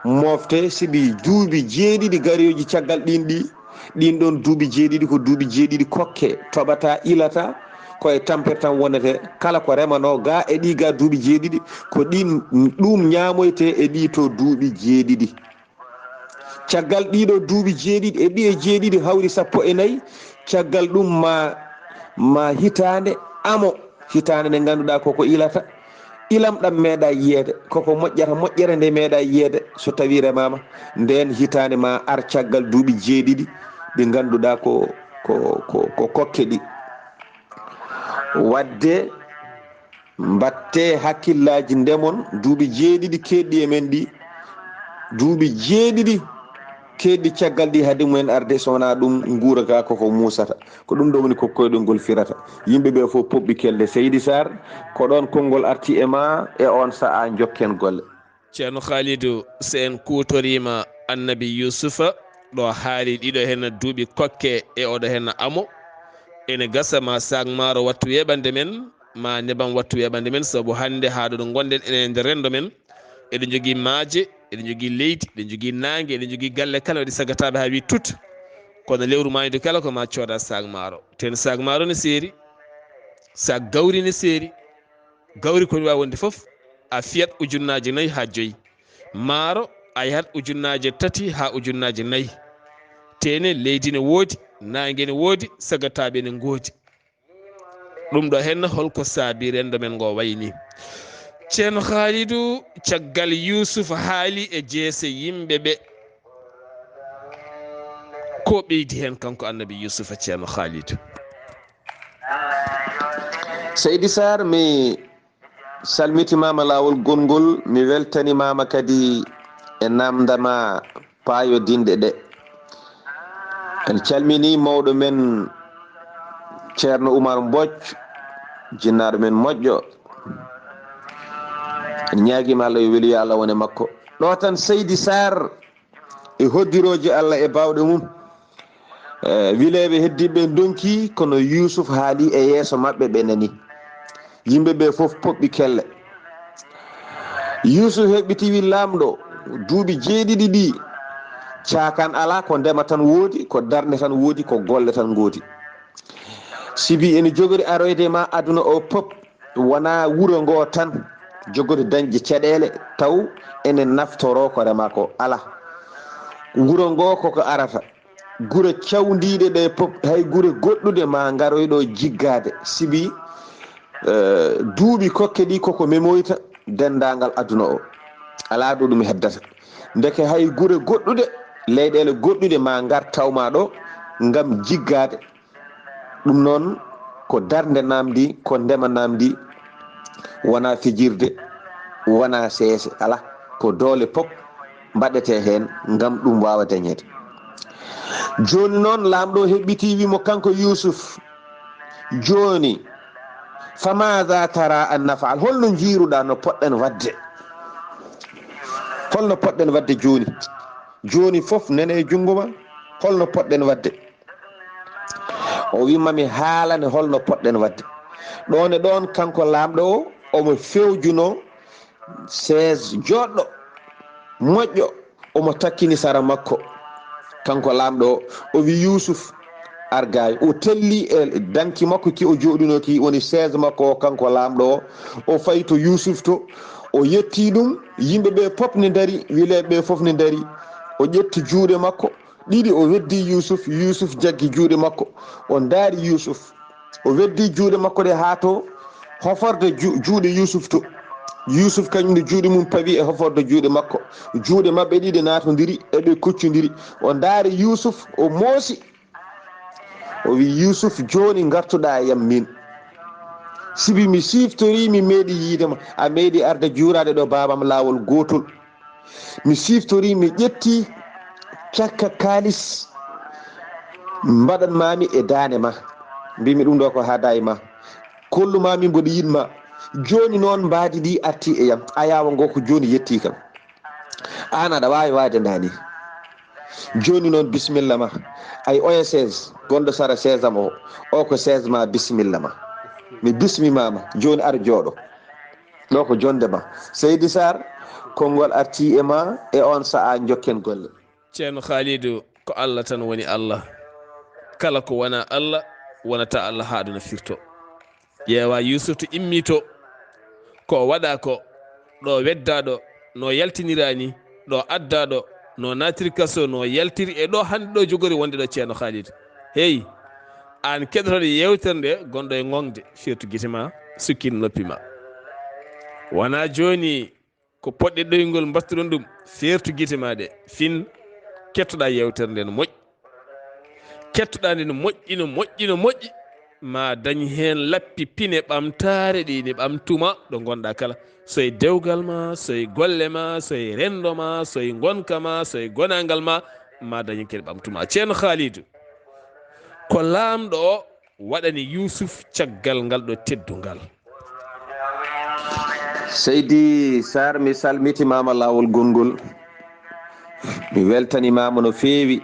moofte sibi duuɓi jeeɗiɗi garooji caggal ɗin ɗi, ɗin ɗon duuɓi jeeɗiɗi ko duuɓi jeeɗiɗi kokke, toɓata, ilata, ko e tampere tan wonete, kala ko remanoo gaa e ɗi gaa duuɓi jeeɗiɗi, ko ɗin, ɗum ñaamoyte e ɗi to duuɓi jeeɗiɗi. Caggal ɗiɗo duuɓi jeeɗiɗi e ɗi e jeeɗiɗi hawri sappo e nayi, caggal ɗum ma, ma hitaande amo, hitaande nde ngannduɗaa koko ilata, ilam ɗam meeɗa yiyeede, koko moƴƴata moƴƴere nde meeɗa yiyeede, so tawii remaama, ndeen hitaande ma ar caggal duuɓi jeeɗiɗi ɗi ngannduɗaa ko, ko, ko, ko kokke ɗi. Waɗde mbaɗtee hakkillaaji ndemon duuɓi jeeɗiɗi keedɗi e men ɗi, duuɓi jeeɗiɗi keedɗi caggal ɗi hade mumen arde, so wonaa ɗum nguura gaa koko muusata. Ko ɗum ɗo woni ko koyɗol ngol firata. Yimɓe ɓe fof poɓɓi kelle. Seydi Saar, ko ɗoon konngol arti e ma e oon sa'a, njokken golle. Ceerno Khalidou, so en kuutoriima Annabi Yuusufa, ɗo haali ɗiɗo heen duuɓi kokke e oɗo heen amo, ene gasa ma saak maaro wattu weeɓande men, ma nebam wattu weeɓande men, sabu hannde haa ɗo ɗo ngonɗen enen e nder renndo men, eɗen njogii maaje, eɗen njogii leydi, eɗen njogii naange, eɗen njogii galle kala waɗi sagataaɓe haa wii tut. Kono lewru maaydu kala ko ma cooda saak maaro. Ten saak maaro ne seeri, saak gawri ne seeri. Gawri ko waawi wonde fof, a fiyat ujunnaaje nayi haa joyi. Maaro, a yahat ujunnaaje tati haa ujunnaaje nayi. Tene leydi ne woodi, naange ne woodi, sagataaɓe ne ngoodi. Ɗum ɗo heen holko saabi renndo men ngo wayi nii? Ceerno Khalidou, caggal Yuusuf haali e jeese yimɓe ɓe, ko ɓeydi heen kanko Annabi Yuusufa, Ceerno Khalidou? Seydi Saar, mi salmitimaama laawol gonngol, mi weltanimaama kadi e naamnda ma paayodinɗe ɗe. En calminii mawɗo men Ceerno Umar Mbooc, jinnaaɗo men moƴƴo. En ñaagiima Allah yo weliyo Allah wone makko. Ɗo tan Seydi Saar e hoddirooji Allah e baawɗe mum. Eh, wileeɓe heddiiɓe ɓe ndonki, kono Yuusuf haali e yeeso maɓɓe, ɓe nani. Yimɓe ɓe fof poɓɓi kelle. Yuusuf heɓɓiti wi laamɗo, duuɓi jeeɗiɗi ɗi, caakan alaa, ko ndema tan woodi, ko darnde tan woodi, ko golle tan ngoodi. Sibi ene jogori aroyde ma aduna o pop, wonaa wuro ngo tan jogori dañde caɗeele, taw ene naftoroo ko rema ko. Alaa. Wuro ngo koko arata. Gure cawndiiɗe ɗe pop, hay gure goɗɗuɗe ma ngaroy ɗo jiggaade. Sibi, eh, duuɓi kokke ɗi koko memoyta denndaangal aduna o. Alaa ɗo ɗum heddata. Ndeke hay gure goɗɗuɗe, leyɗeele goɗɗuɗe ma ngar tawma ɗo ngam jiggaade. Ɗum noon ko darnde namdi, ko ndema namdi, wonaa fijirde, wonaa seese, alaa, ko doole pop mbaɗetee heen ngam ɗum waawa dañeede. Jooni noon, laamɗo heɓɓitii, wii mo kanko Yuusuf, "Jooni, fa maada tara an naf'al? Holno njiiruɗaa no poɗɗen waɗde? Holno poɗɗen waɗde jooni? Jooni fof nene e junngo ma, holno poɗɗen waɗde?" O wii, "Ma mi haalane holno poɗɗen waɗde." Ɗoon e ɗoon, kanko laamɗo o, Omo fewjuno sees joɗɗo moƴƴo, omo takkini sara makko. Kanko laamɗo o, o wi Yuusuf, argaay, o telli e danki makko ki o jooɗuno ki, woni sees makko o, kanko laamɗo o, o fayi to Yuusuf to, o yetti ɗum, yimɓe ɓe pop ne ndari, wileeɓe ɓe fof ne ndari, o ƴetti juuɗe makko ɗiɗi, o weddi Yuusuf, Yuusuf jaggi juuɗe makko, o ndaari Yuusuf, o weddi juuɗe makko ɗe haa to hoforde ju-, juuɗe Yuusuf to. Yuusuf kañum ne juuɗe mum pawi e hoforde juuɗe makko. Juuɗe maɓɓe ɗiɗi naatondiri, eɓe kuccondiri. O ndaari Yuusuf, o moosi. O wi, "Yuusuf, jooni ngartuɗaa e yam min. Sibi mi siftori, mi meeɗi yiide ma. A meeɗi arde juuraade ɗo baabam laawol gootol. Mi siftori, mi ƴetti cakka kaalis mbaɗan maami e daande ma. Mbimi ɗum ɗo ko haada e ma. Kollu maami mboɗo yiɗ ma. Jooni noon mbaadi ndi arti e yam. Ayaawa ngo ko jooni yetti kam. Aan aɗa waawi waade ndaa ni. Jooni noon bisimilla ma. Ay oya sees gonɗo sara sees am o. O ko sees ma bisimilla ma. Mi bismimaama. Jooni ar jooɗo." Ɗo ko jonde ma. Seydi Sarr, konngol arti e ma e on sa'a njokken golle. Ceerno Khalidou, ko Allah tan woni Allah. Kala ko wona Allah, wonata Allah haa aduna firto. Ƴeewa Yuusuf to immi to, ko o waɗa ko, ɗo wedda ɗo, no yaltinira ni, ɗo adda ɗo, no naatiri kaso, no yaltiri e ɗo hannde ɗo jogori wonde ɗo Ceerno Khalidou. Hey, aan keɗotoɗo yeewtere nde, gonɗo e ŋoŋde, firtu gite ma, sukkin noppi ma. Wona jooni ko poɗɗe ɗoyngol mbattuɗon ɗum, feertu gite ma ɗe, fin kettoɗa yeewtere nde no moƴƴi. Kettoɗa nde no moƴƴi, no moƴƴi, no moƴƴi, ma dañ heen lappi pine ɓamtaare ɗi ne ɓamtuma ɗo ngonɗa kala. So e dewgal ma, so e golle ma, so e renndo ma, so e ngonka ma, so e gonaangal ma, ma dañ kadi ɓamtuma. Ceerno Khalidou, ko laamɗo o waɗani Yuusuf caggal ngal ɗo teddungal. Seydi Sarr, mi salmitimaama laawol gonngol. Mi weltanimaama no feewi.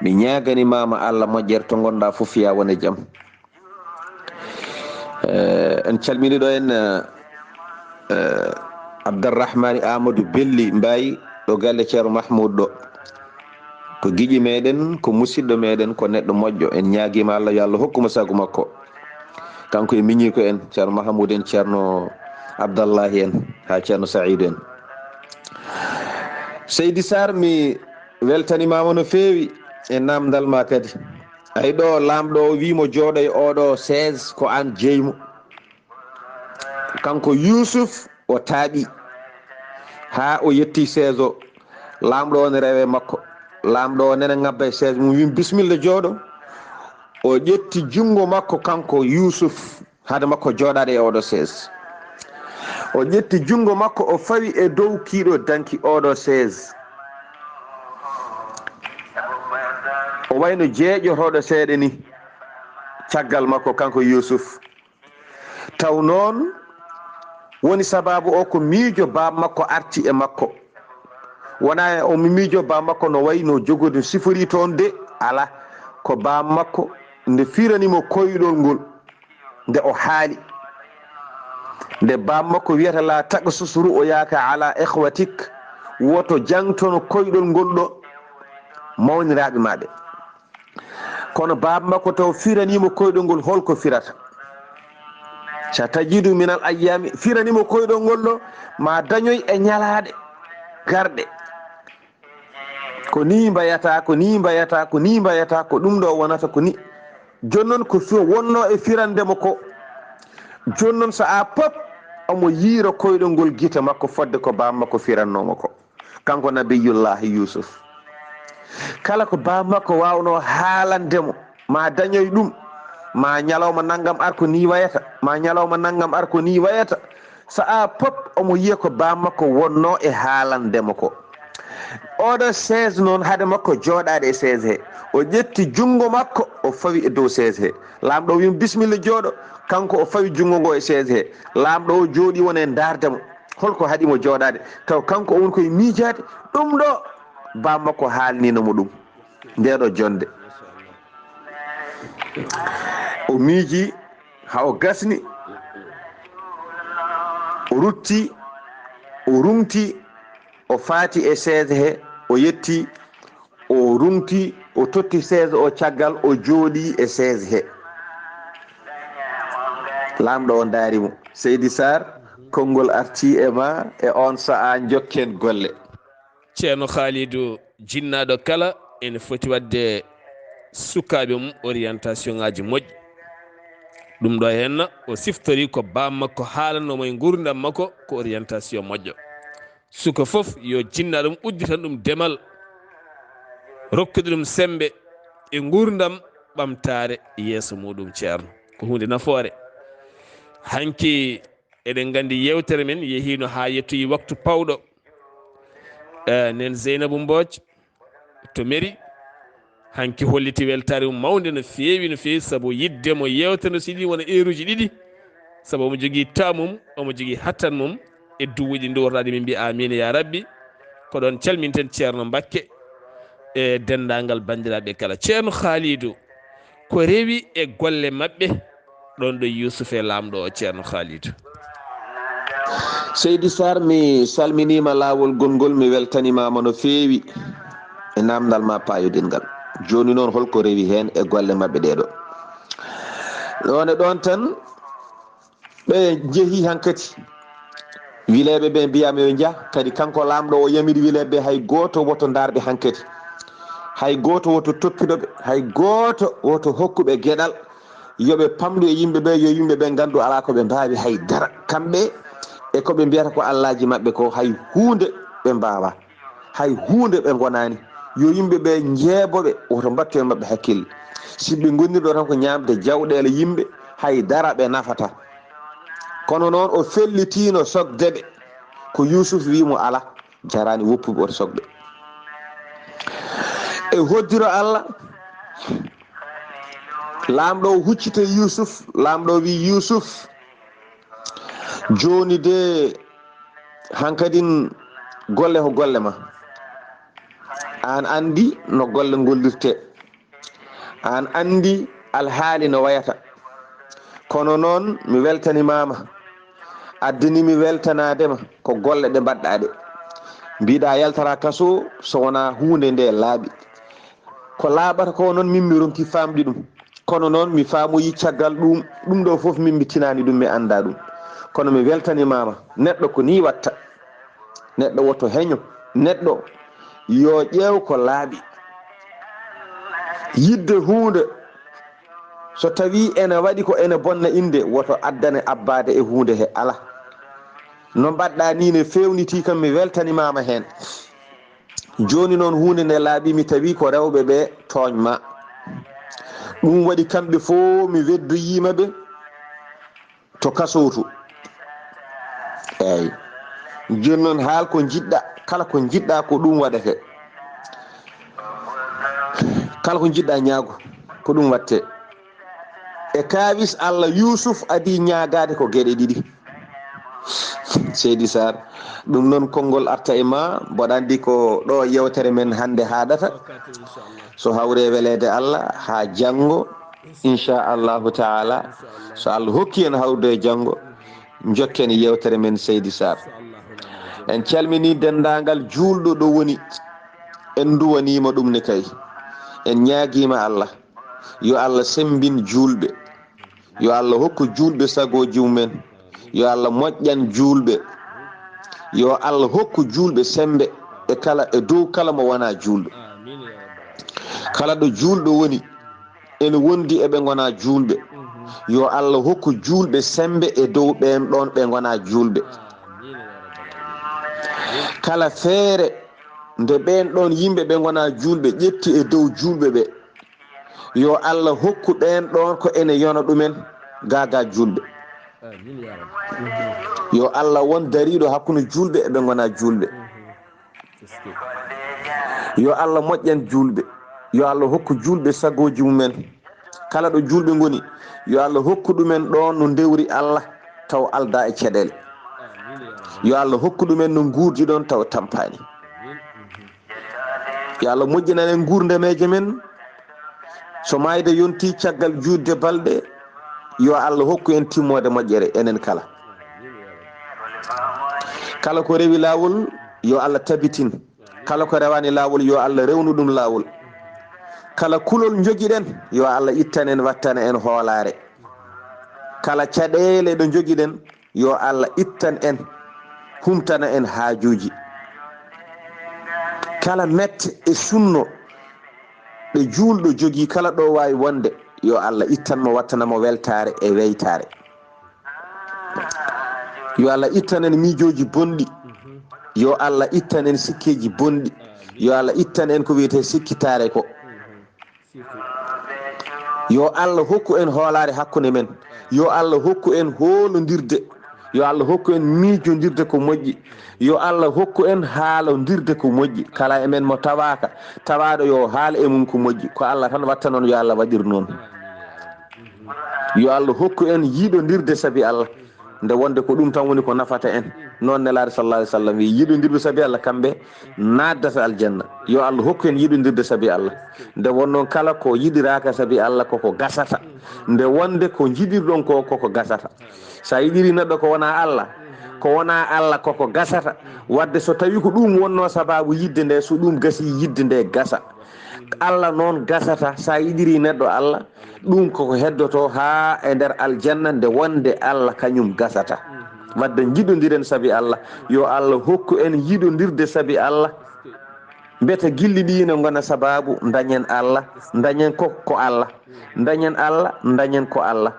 Mi ñaaganimaama Allah moƴƴere to ngonɗa fof, yaa won e jam. Eh, en calmini ɗo en, eh, eh, Abdarrahmani Amadou Belli Mbaye, ɗo galle Ceerno Mahmoud ɗo. Ko giƴi meɗen, ko musidɗo meɗen, ko neɗɗo moƴƴo. En ñaagiima Allah, yo Allah hokku mo sago makko. Kanko e miñiiko en, Ceerno Mahamoud en, Ceerno Abdallahi en, haa Ceerno Saïdou en. Seydi Sarr, mi weltanimaama no feewi e naamndal ma kadi. Ay ɗo laamɗo o wii mo jooɗo e oɗo sees ko aan jeyi mo. Kanko Yuusuf o taaɓi haa o yetti sees o. Laamɗo o ne rewe makko. Laamɗo o nene ŋabba e sees mum, wii, "Bisimilla, jooɗo." O ƴetti junngo makko kanko Yuusuf, hade makko jooɗaade e oɗo sees. O ƴetti junngo makko, o fawi e dow kiiɗo danki oɗo sees. O wayno jeeƴotooɗo seeɗa ni caggal makko kanko Yuusuf. Taw noon woni sabaabu o ko miijo baaba makko arti e makko. Wonaa o miijo baaba makko no wayi no jogori, no sifori toon de, alaa. Ko baaba makko nde firani mo koyɗol ngol, nde o haali. Nde baaba makko wiyata, "La taqsus ru'yaka ala ikhwatik," woto jaŋtono koyɗol ngol ɗo mawniraaɓe ma ɓe. Kono baaba makko taw firaniimo koyɗol ngol, holko firata? Satajidu minal ayyaami, firaniimo koyɗol ngol ɗo, ma dañoy e ñalaaɗe garɗe. Ko ni mbayata, ko ni mbayata, ko ni mbayata, ko ɗum ɗo wonata, ko ni. Jooni noon ko fi-, wonno e firande mo ko. Jooni noon so a pop omo yiira koyɗol ngol gite makko fodde ko baaba makko firannoo mo ko. Kanko Nabiyullaahi Yuusuf. Kala ko baaba makko waawnoo haalande mo, ma dañoy ɗum, ma ñalawma nanngam ar ko ni wayata, ma ñalawma nanngam ar ko ni wayata. So a pop omo yiya ko baaba makko wonnoo e haalande mo ko. Oɗo sees noon, hade makko jooɗaade e sees he, o ƴetti junngo makko, o fawi e dow sees he. Laamɗo o wiyi mo, "Bisimilla, jooɗo." Kanko o fawi junngo ngo e sees he. Laamɗo o jooɗi woni e ndaarde mo. Holko haɗi mo jooɗaade? Taw kanko o woni koye miijaade ɗum ɗo baaba makko haalnino mo ɗum. Nde ɗo jonde. O miiji haa o gasni. O rutti, o ruŋti, o faati e seese he, o yetti, o ruŋti, o totti seese o caggal, o jooɗii e seese he. Laamɗo o ndaari mo. Seydi Saar, konngol artii e ma e oon sa'a, njokken golle. Ceerno Khalidou, jinnaaɗo kala ene foti waɗde sukaaɓe mum orientation ŋaaji moƴƴi. Ɗum ɗo henna o siftori ko baam makko haalanoo mo e nguurndam makko ko orientation moƴƴo. Suka fof yo jinnaaɗo mum udditan ɗum demal, rokkude ɗum semmbe e nguurndam ɓamtaare yeeso muɗum, ceerno. Ko huunde nafoore. Hanki eɗen nganndi yeewtere men yehiino haa yettoyi waktu pawɗo. Eh, nen Zeynabu Mbooj to mairie, hanki holliti weltaare mum mawnde no feewi, no feewi, sabu yiɗde mo yeewtere nde so yiɗi wona eeruuji ɗiɗi, sabu omo jogii temps mum, omo jogii hattan mum e duwuuji ndowrotaaɗi, min mbiya amiin ya rabbi. Ko ɗoon calminten Ceerno Mbakke e denndaangal banndiraaɓe kala. Ceerno Khalidou, ko rewi e golle maɓɓe ɗoon ɗo Yuusuf e laamɗo o, Ceerno Khalidou? Seydi Saar, mi salminiima laawol gonngol, mi weltanimaama no feewi e naamndal ma paayodingal. Jooni noon, holko rewi heen e golle maɓɓe ɗee ɗo? Ɗoon e ɗoon tan, ɓe njehi hankadi. Wileeɓe ɓe mbiyaama yo njah, kadi kanko laamɗo o yamiri wileeɓe ɓe hay gooto woto ndaar ɓe hankadi. Hay gooto woto toppito ɓe, hay gooto woto hokku ɓe geɗal. Yo ɓe pamɗu e yimɓe ɓe, yo yimɓe ɓe nganndu alaa ko ɓe mbaawi hay dara. Kamɓe e ko ɓe mbiyata ko allaaji maɓɓe ko, hay huunde ɓe mbaawaa. Hay huunde ɓe ngonaani. Yo yimɓe ɓe njeebo ɓe, woto mbattu e maɓɓe hakkille. Si ɓe ngonnirɗo tan ko ñaamde jawɗeele yimɓe, hay dara ɓe nafata. Kono noon o fellitiino sokde ɓe. Ko Yuusuf wii mo alaa, jaraani woppuɓe woto sokde. E hoddiro Allah, laamɗo o huccita Yuusuf, laamɗo o wii Yuusuf, jooni de hankadin golle ko golle ma. Aan anndi no golle ngollirtee. Aan anndi alhaali no wayata. Kono noon mi weltanimaama. Addani mi weltanaade ma ko golle ɗe mbaɗɗaa ɗe. Mbiɗa yaltara kaso so wonaa huunde nde laaɓi. Ko laaɓata ko noon min mi ronki faamde ɗum. Kono noon mi faamoyi caggal ɗum, ɗum ɗo fof min mi tinaani ɗum, mi anndaa ɗum. Kono mi weltanimaama. Neɗɗo ko nii watta. Neɗɗo woto heño. Neɗɗo yo ƴeew ko laaɓi. Yiɗde huunde, so tawii ene waɗi ko ene bonna innde, woto addane abbaade e huunde he alaa. No mbaɗɗaa nii ne feewnitii kam, mi weltanimaama heen. Jooni noon huunde nde laaɓi, mi tawi ko rewɓe ɓe tooñ ma. Ɗum waɗi kamɓe fof mi weddoyiima ɓe to kasootu. Eey. Jooni noon haal ko njiɗɗa, kala ko njiɗɗa ko ɗum waɗete. Kala ko njiɗɗa ñaago, ko ɗum waɗte. E kaawis Allah, Yuusuf adii ñaagaade ko geɗe ɗiɗi. Seydi Saar, ɗum noon konngol arta e ma, mboɗa anndi ko ɗo yewtere men hannde haaɗata. So hawre weleede Allah, haa janngo, inchallahu taala, so Allah hokki en hawrude e janngo, njokken yewtere men Seydi Saar. En calmini denndaangal juulɗo ɗo woni, en nduwaniima ɗum ne kay. En ñaagiima Allah, yo Allah semmbin juulɓe, yo Allah hokku juulɓe sagooji mumen, yo Allah moƴƴan juulɓe, yo Allah hokku juulɓe semmbe e kala, e dow kala mo wonaa juulɗo. Kala ɗo juulɗo woni, ene wondi e ɓe ngonaa juulɓe, yo Allah hokku juulɓe semmbe e dow ɓeen ɗoon ɓe ngonaa juulɓe. Kala feere nde ɓeen ɗoon yimɓe ɓe ngonaa juulɓe ƴetti e dow juulɓe ɓe, yo Allah hokku ɓeen ɗoon ko ene yona ɗumen gaa gaa juulɓe. Yo Allah won dariiɗo hakkunde juulɓe e ɓe ngonaa juulɓe. Yo Allah moƴƴan juulɓe. Yo Allah hokku juulɓe sagooji mumen. Kala ɗo juulɓe ngoni, yo Allah hokku ɗumen ɗoon no ndewri Allah taw aldaa e caɗeele. Yo Allah hokku ɗumen no nguurdi ɗoon taw tampaani. Yo Allah moƴƴinan en nguurdameeje men. So maayde yonti caggal juutde balɗe, yo Allah hokku en timmoode moƴƴere enen kala. Kala ko rewi laawol, yo Allah tabitin. Kala ko rewaani laawol, yo Allah rewnu ɗum laawol. Kala kulol njogiɗen, yo Allah ittan en, wattana en hoolaare. Kala caɗeele ɗo njogiɗen, yo Allah ittan en, humtana en haajuuji. Kala mette e sunno ɗe juulɗo jogii, kala ɗo waawi wonde, yo Allah ittan mo, wattana mo weltaare e weytaare. Yo Allah ittan en miijooji bonɗi. Yo Allah ittan en sikkeeji bonɗi. Yo Allah ittan en ko wiyetee sikkitaare ko. Yo Allah hokku en hoolaare hakkunde men. Yo Allah hokku en hoolondirde. Yo Allah hokku en miijondirde ko moƴƴi. Yo Allah hokku en haalondirde ko moƴƴi. Kala e men mo tawaaka, tawaaɗo yo haal e mum ko moƴƴi. Ko Allah tan watta noon, yo Allah waɗir noon. Yo Allah hokku en yiɗondirde sabi Allah. Nde wonde ko ɗum tan woni ko nafata en. Noon Nelaaɗo sallallahu alaihi wasallam wi, "Yiɗondirɓe sabi Allah, kamɓe naaddata aljanna." Yo Allah hokku en yiɗondirde sabi Allah. Nde won noon kala ko yiɗiraaka sabi Allah koko gasata. Nde wonde ko njiɗirɗon ko, koko gasata. Sa yiɗiri neɗɗo ko wona Allah, ko wona Allah koko gasata. Wadde so tawi ko ɗum wonno sababu yidde nde, so ɗum gasi yidde nde gasa. Allah noon gasata, sa yiɗiri neɗɗo Allah, ɗum koko heddoto haa e nder aljanna nde wonde Allah kañum gasata. Wadde njiɗondiren sabi Allah, yo Allah hokku en yiɗondirde sabi Allah. Mbete gilli ɗi ne ngona sababu dañen Allah, dañen ko, ko Allah, dañen Allah, dañen ko Allah.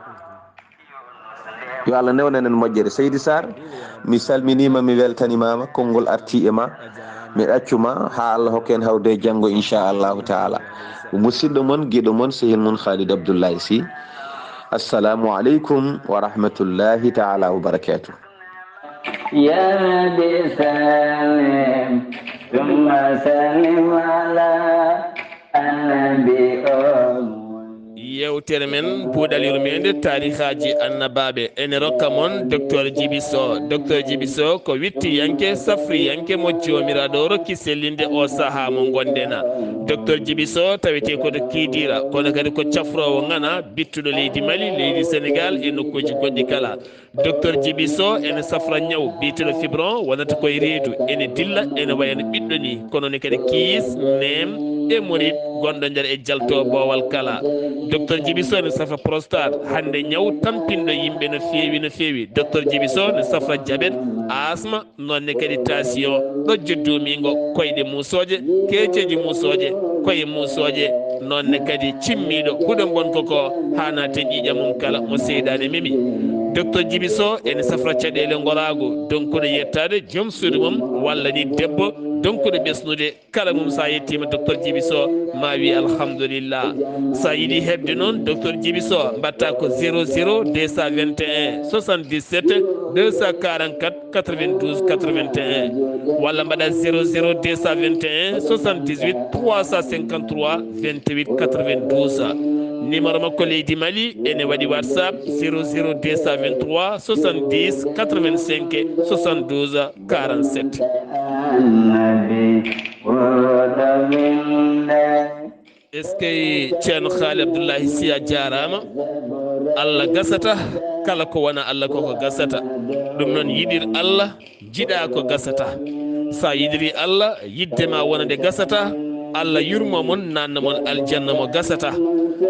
Yo Allah newnan en moƴƴere. Seydi Sarr, mi salminiima, mi weltanimaama, konngol arti e ma. Mi ɗaccuma haa Allah hokka en hawde janngo, inchallahu taala. Ko musidɗo mon, giɗo mon, sehil mon Khalid Abdoulaye Sy. Assalamu aleykum wa rahmatullahi taala wa barakatuh. يا رب سلم ثم سلم على النبي. Yewtere men Puɗal Yurmeende, taarihaaji annabaaɓe, ene rokka mon Docteur Djiby Sow. Docteur Djiby Sow ko wittiyanke, safriyanke mo Joomiraaɗo rokki sellinde o sahaa mo ngonɗen. Docteur Djiby Sow tawetee ko to Kidira, kono kadi ko cafroowo ŋana, bittuɗo leydi Mali, leydi Senegal e nokkuuji goɗɗi kala. Docteur Djiby Sow ene safra ñaw biyeteeɗo fibron, wonata koye reedu, ene dilla, ene wayano ɓiɗɗo ni, kono ne kadi kiis, neem, hémorroïde, gonɗo nder e jalto boowal kala. Docteur Djiby Sow ene safra prostate, hannde ñaw tampinɗo yimɓe no feewi, no feewi. Docteur Djiby Sow ene safra diabète, asma, noon ne kadi tension, ɗojjo duumiingo, koyɗe muusooje, keeceeji muusooje, koye muusooje, noon ne kadi cimmiiɗo huɗo bonko ko haa naata e ƴiiƴam mum kala mo seyɗaane memi. Docteur Djiby Sow ene safra caɗeele ngoraagu, donkuɗo yettaade joom suudu mum walla ni debbo donkuɗo ɓesnude kala mum. So a yettiima Docteur Djiby Sow, ma wi alhamdulillah. So a yiɗi heɓde noon Docteur Djiby Sow, mbaɗta ko zéro zéro deux cent vingt et un soixante-dix-sept deux cent quarante-quatre quatre-vingt-douze quatre-vingt-un, walla mbaɗa zéro zéro deux cent vingt et un soixante-dix-huit trois cent cinquante-trois vingt-huit quatre-vingt-douze. Numéro makko leydi Mali ene waɗi WhatsApp zéro zéro deux cent vingt-trois soixante-dix quatre-vingt-cinq soixante-douze quarante-sept. Est-ce que Ceerno Haali Abdullahi Sy, a jaaraama? Allah gasata, kala ko wona Allah koko gasata. Ɗum noon, yiɗir Allah, jiɗa ko gasata. Sa yiɗiri Allah, yidde ma wona nde gasata. Allah yurmo mon, nanna mon aljanna mo gasata.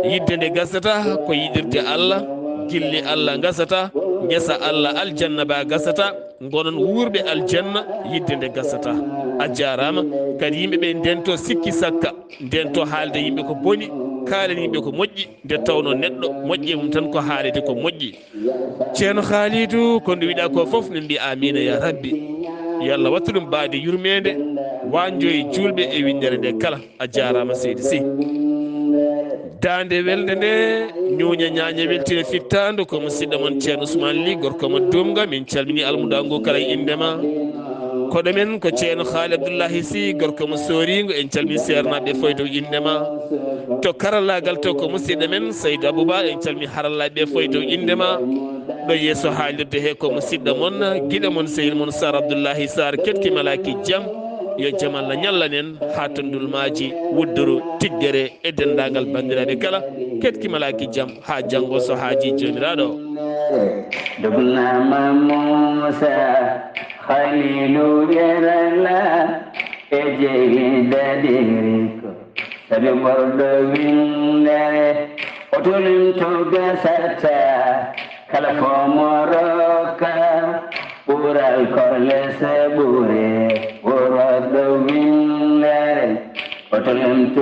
Yidde nde gasata ko yiɗirde Allah, gilli Allah gasata, ngesa Allah aljanna ba gasata. Ngonon wuurɓe aljanna, yidde nde gasata. A jaaraama. Kadi yimɓe ɓe ndento sikki sakka, ndento haalde yimɓe ko boni, kaalen yimɓe ko moƴƴi, nde tawno neɗɗo moƴƴe mum tan ko haalede ko moƴƴi. Ceerno Haalidu, ko nde wiɗa ko fof, min mbi amiina ya rabbi. Yo Allah wattu ɗum baade yurmeende, wanjo e juulɓe e winndere nde kala. A jaaraama seydi Sy. Daande welnde nde, ñuuña ñaaña weltina fittaandu, ko musidɗo mon Ceerno Ousmane Ly, gorko mo Duumga. Min calmini almudangu kala e innde ma. Koɗo men ko Ceerno Haali Abdullahi Sy, gorko mo Sooringo. En calmini seernaaɓe fof e dow innde ma. To karallaagal to ko musidɗo men Saydou Abouba. En calmini harallaaɓe ɓe fof e dow innde ma. Ɗo yeeso haalirde he ko musidɗo mon, giɗo mon, sehil mon Sar Abdullahi Sar, keɗki malaaki jam. Yo jam Allah ñallan en haa to ndulmaaji wudduru tiggere e denndaangal banndiraaɓe kala. Keɗki malaaki jam haa janngo so haajii Joomiraaɗo. Dogna ma Muusa. Halilu yerala e jeyi dadiri ko sabi ɓorɗo winndere. O tolinto gasata kala ko mo rokka. Ɓural korle se ɓure ɓuroɗo winndere. O tolinto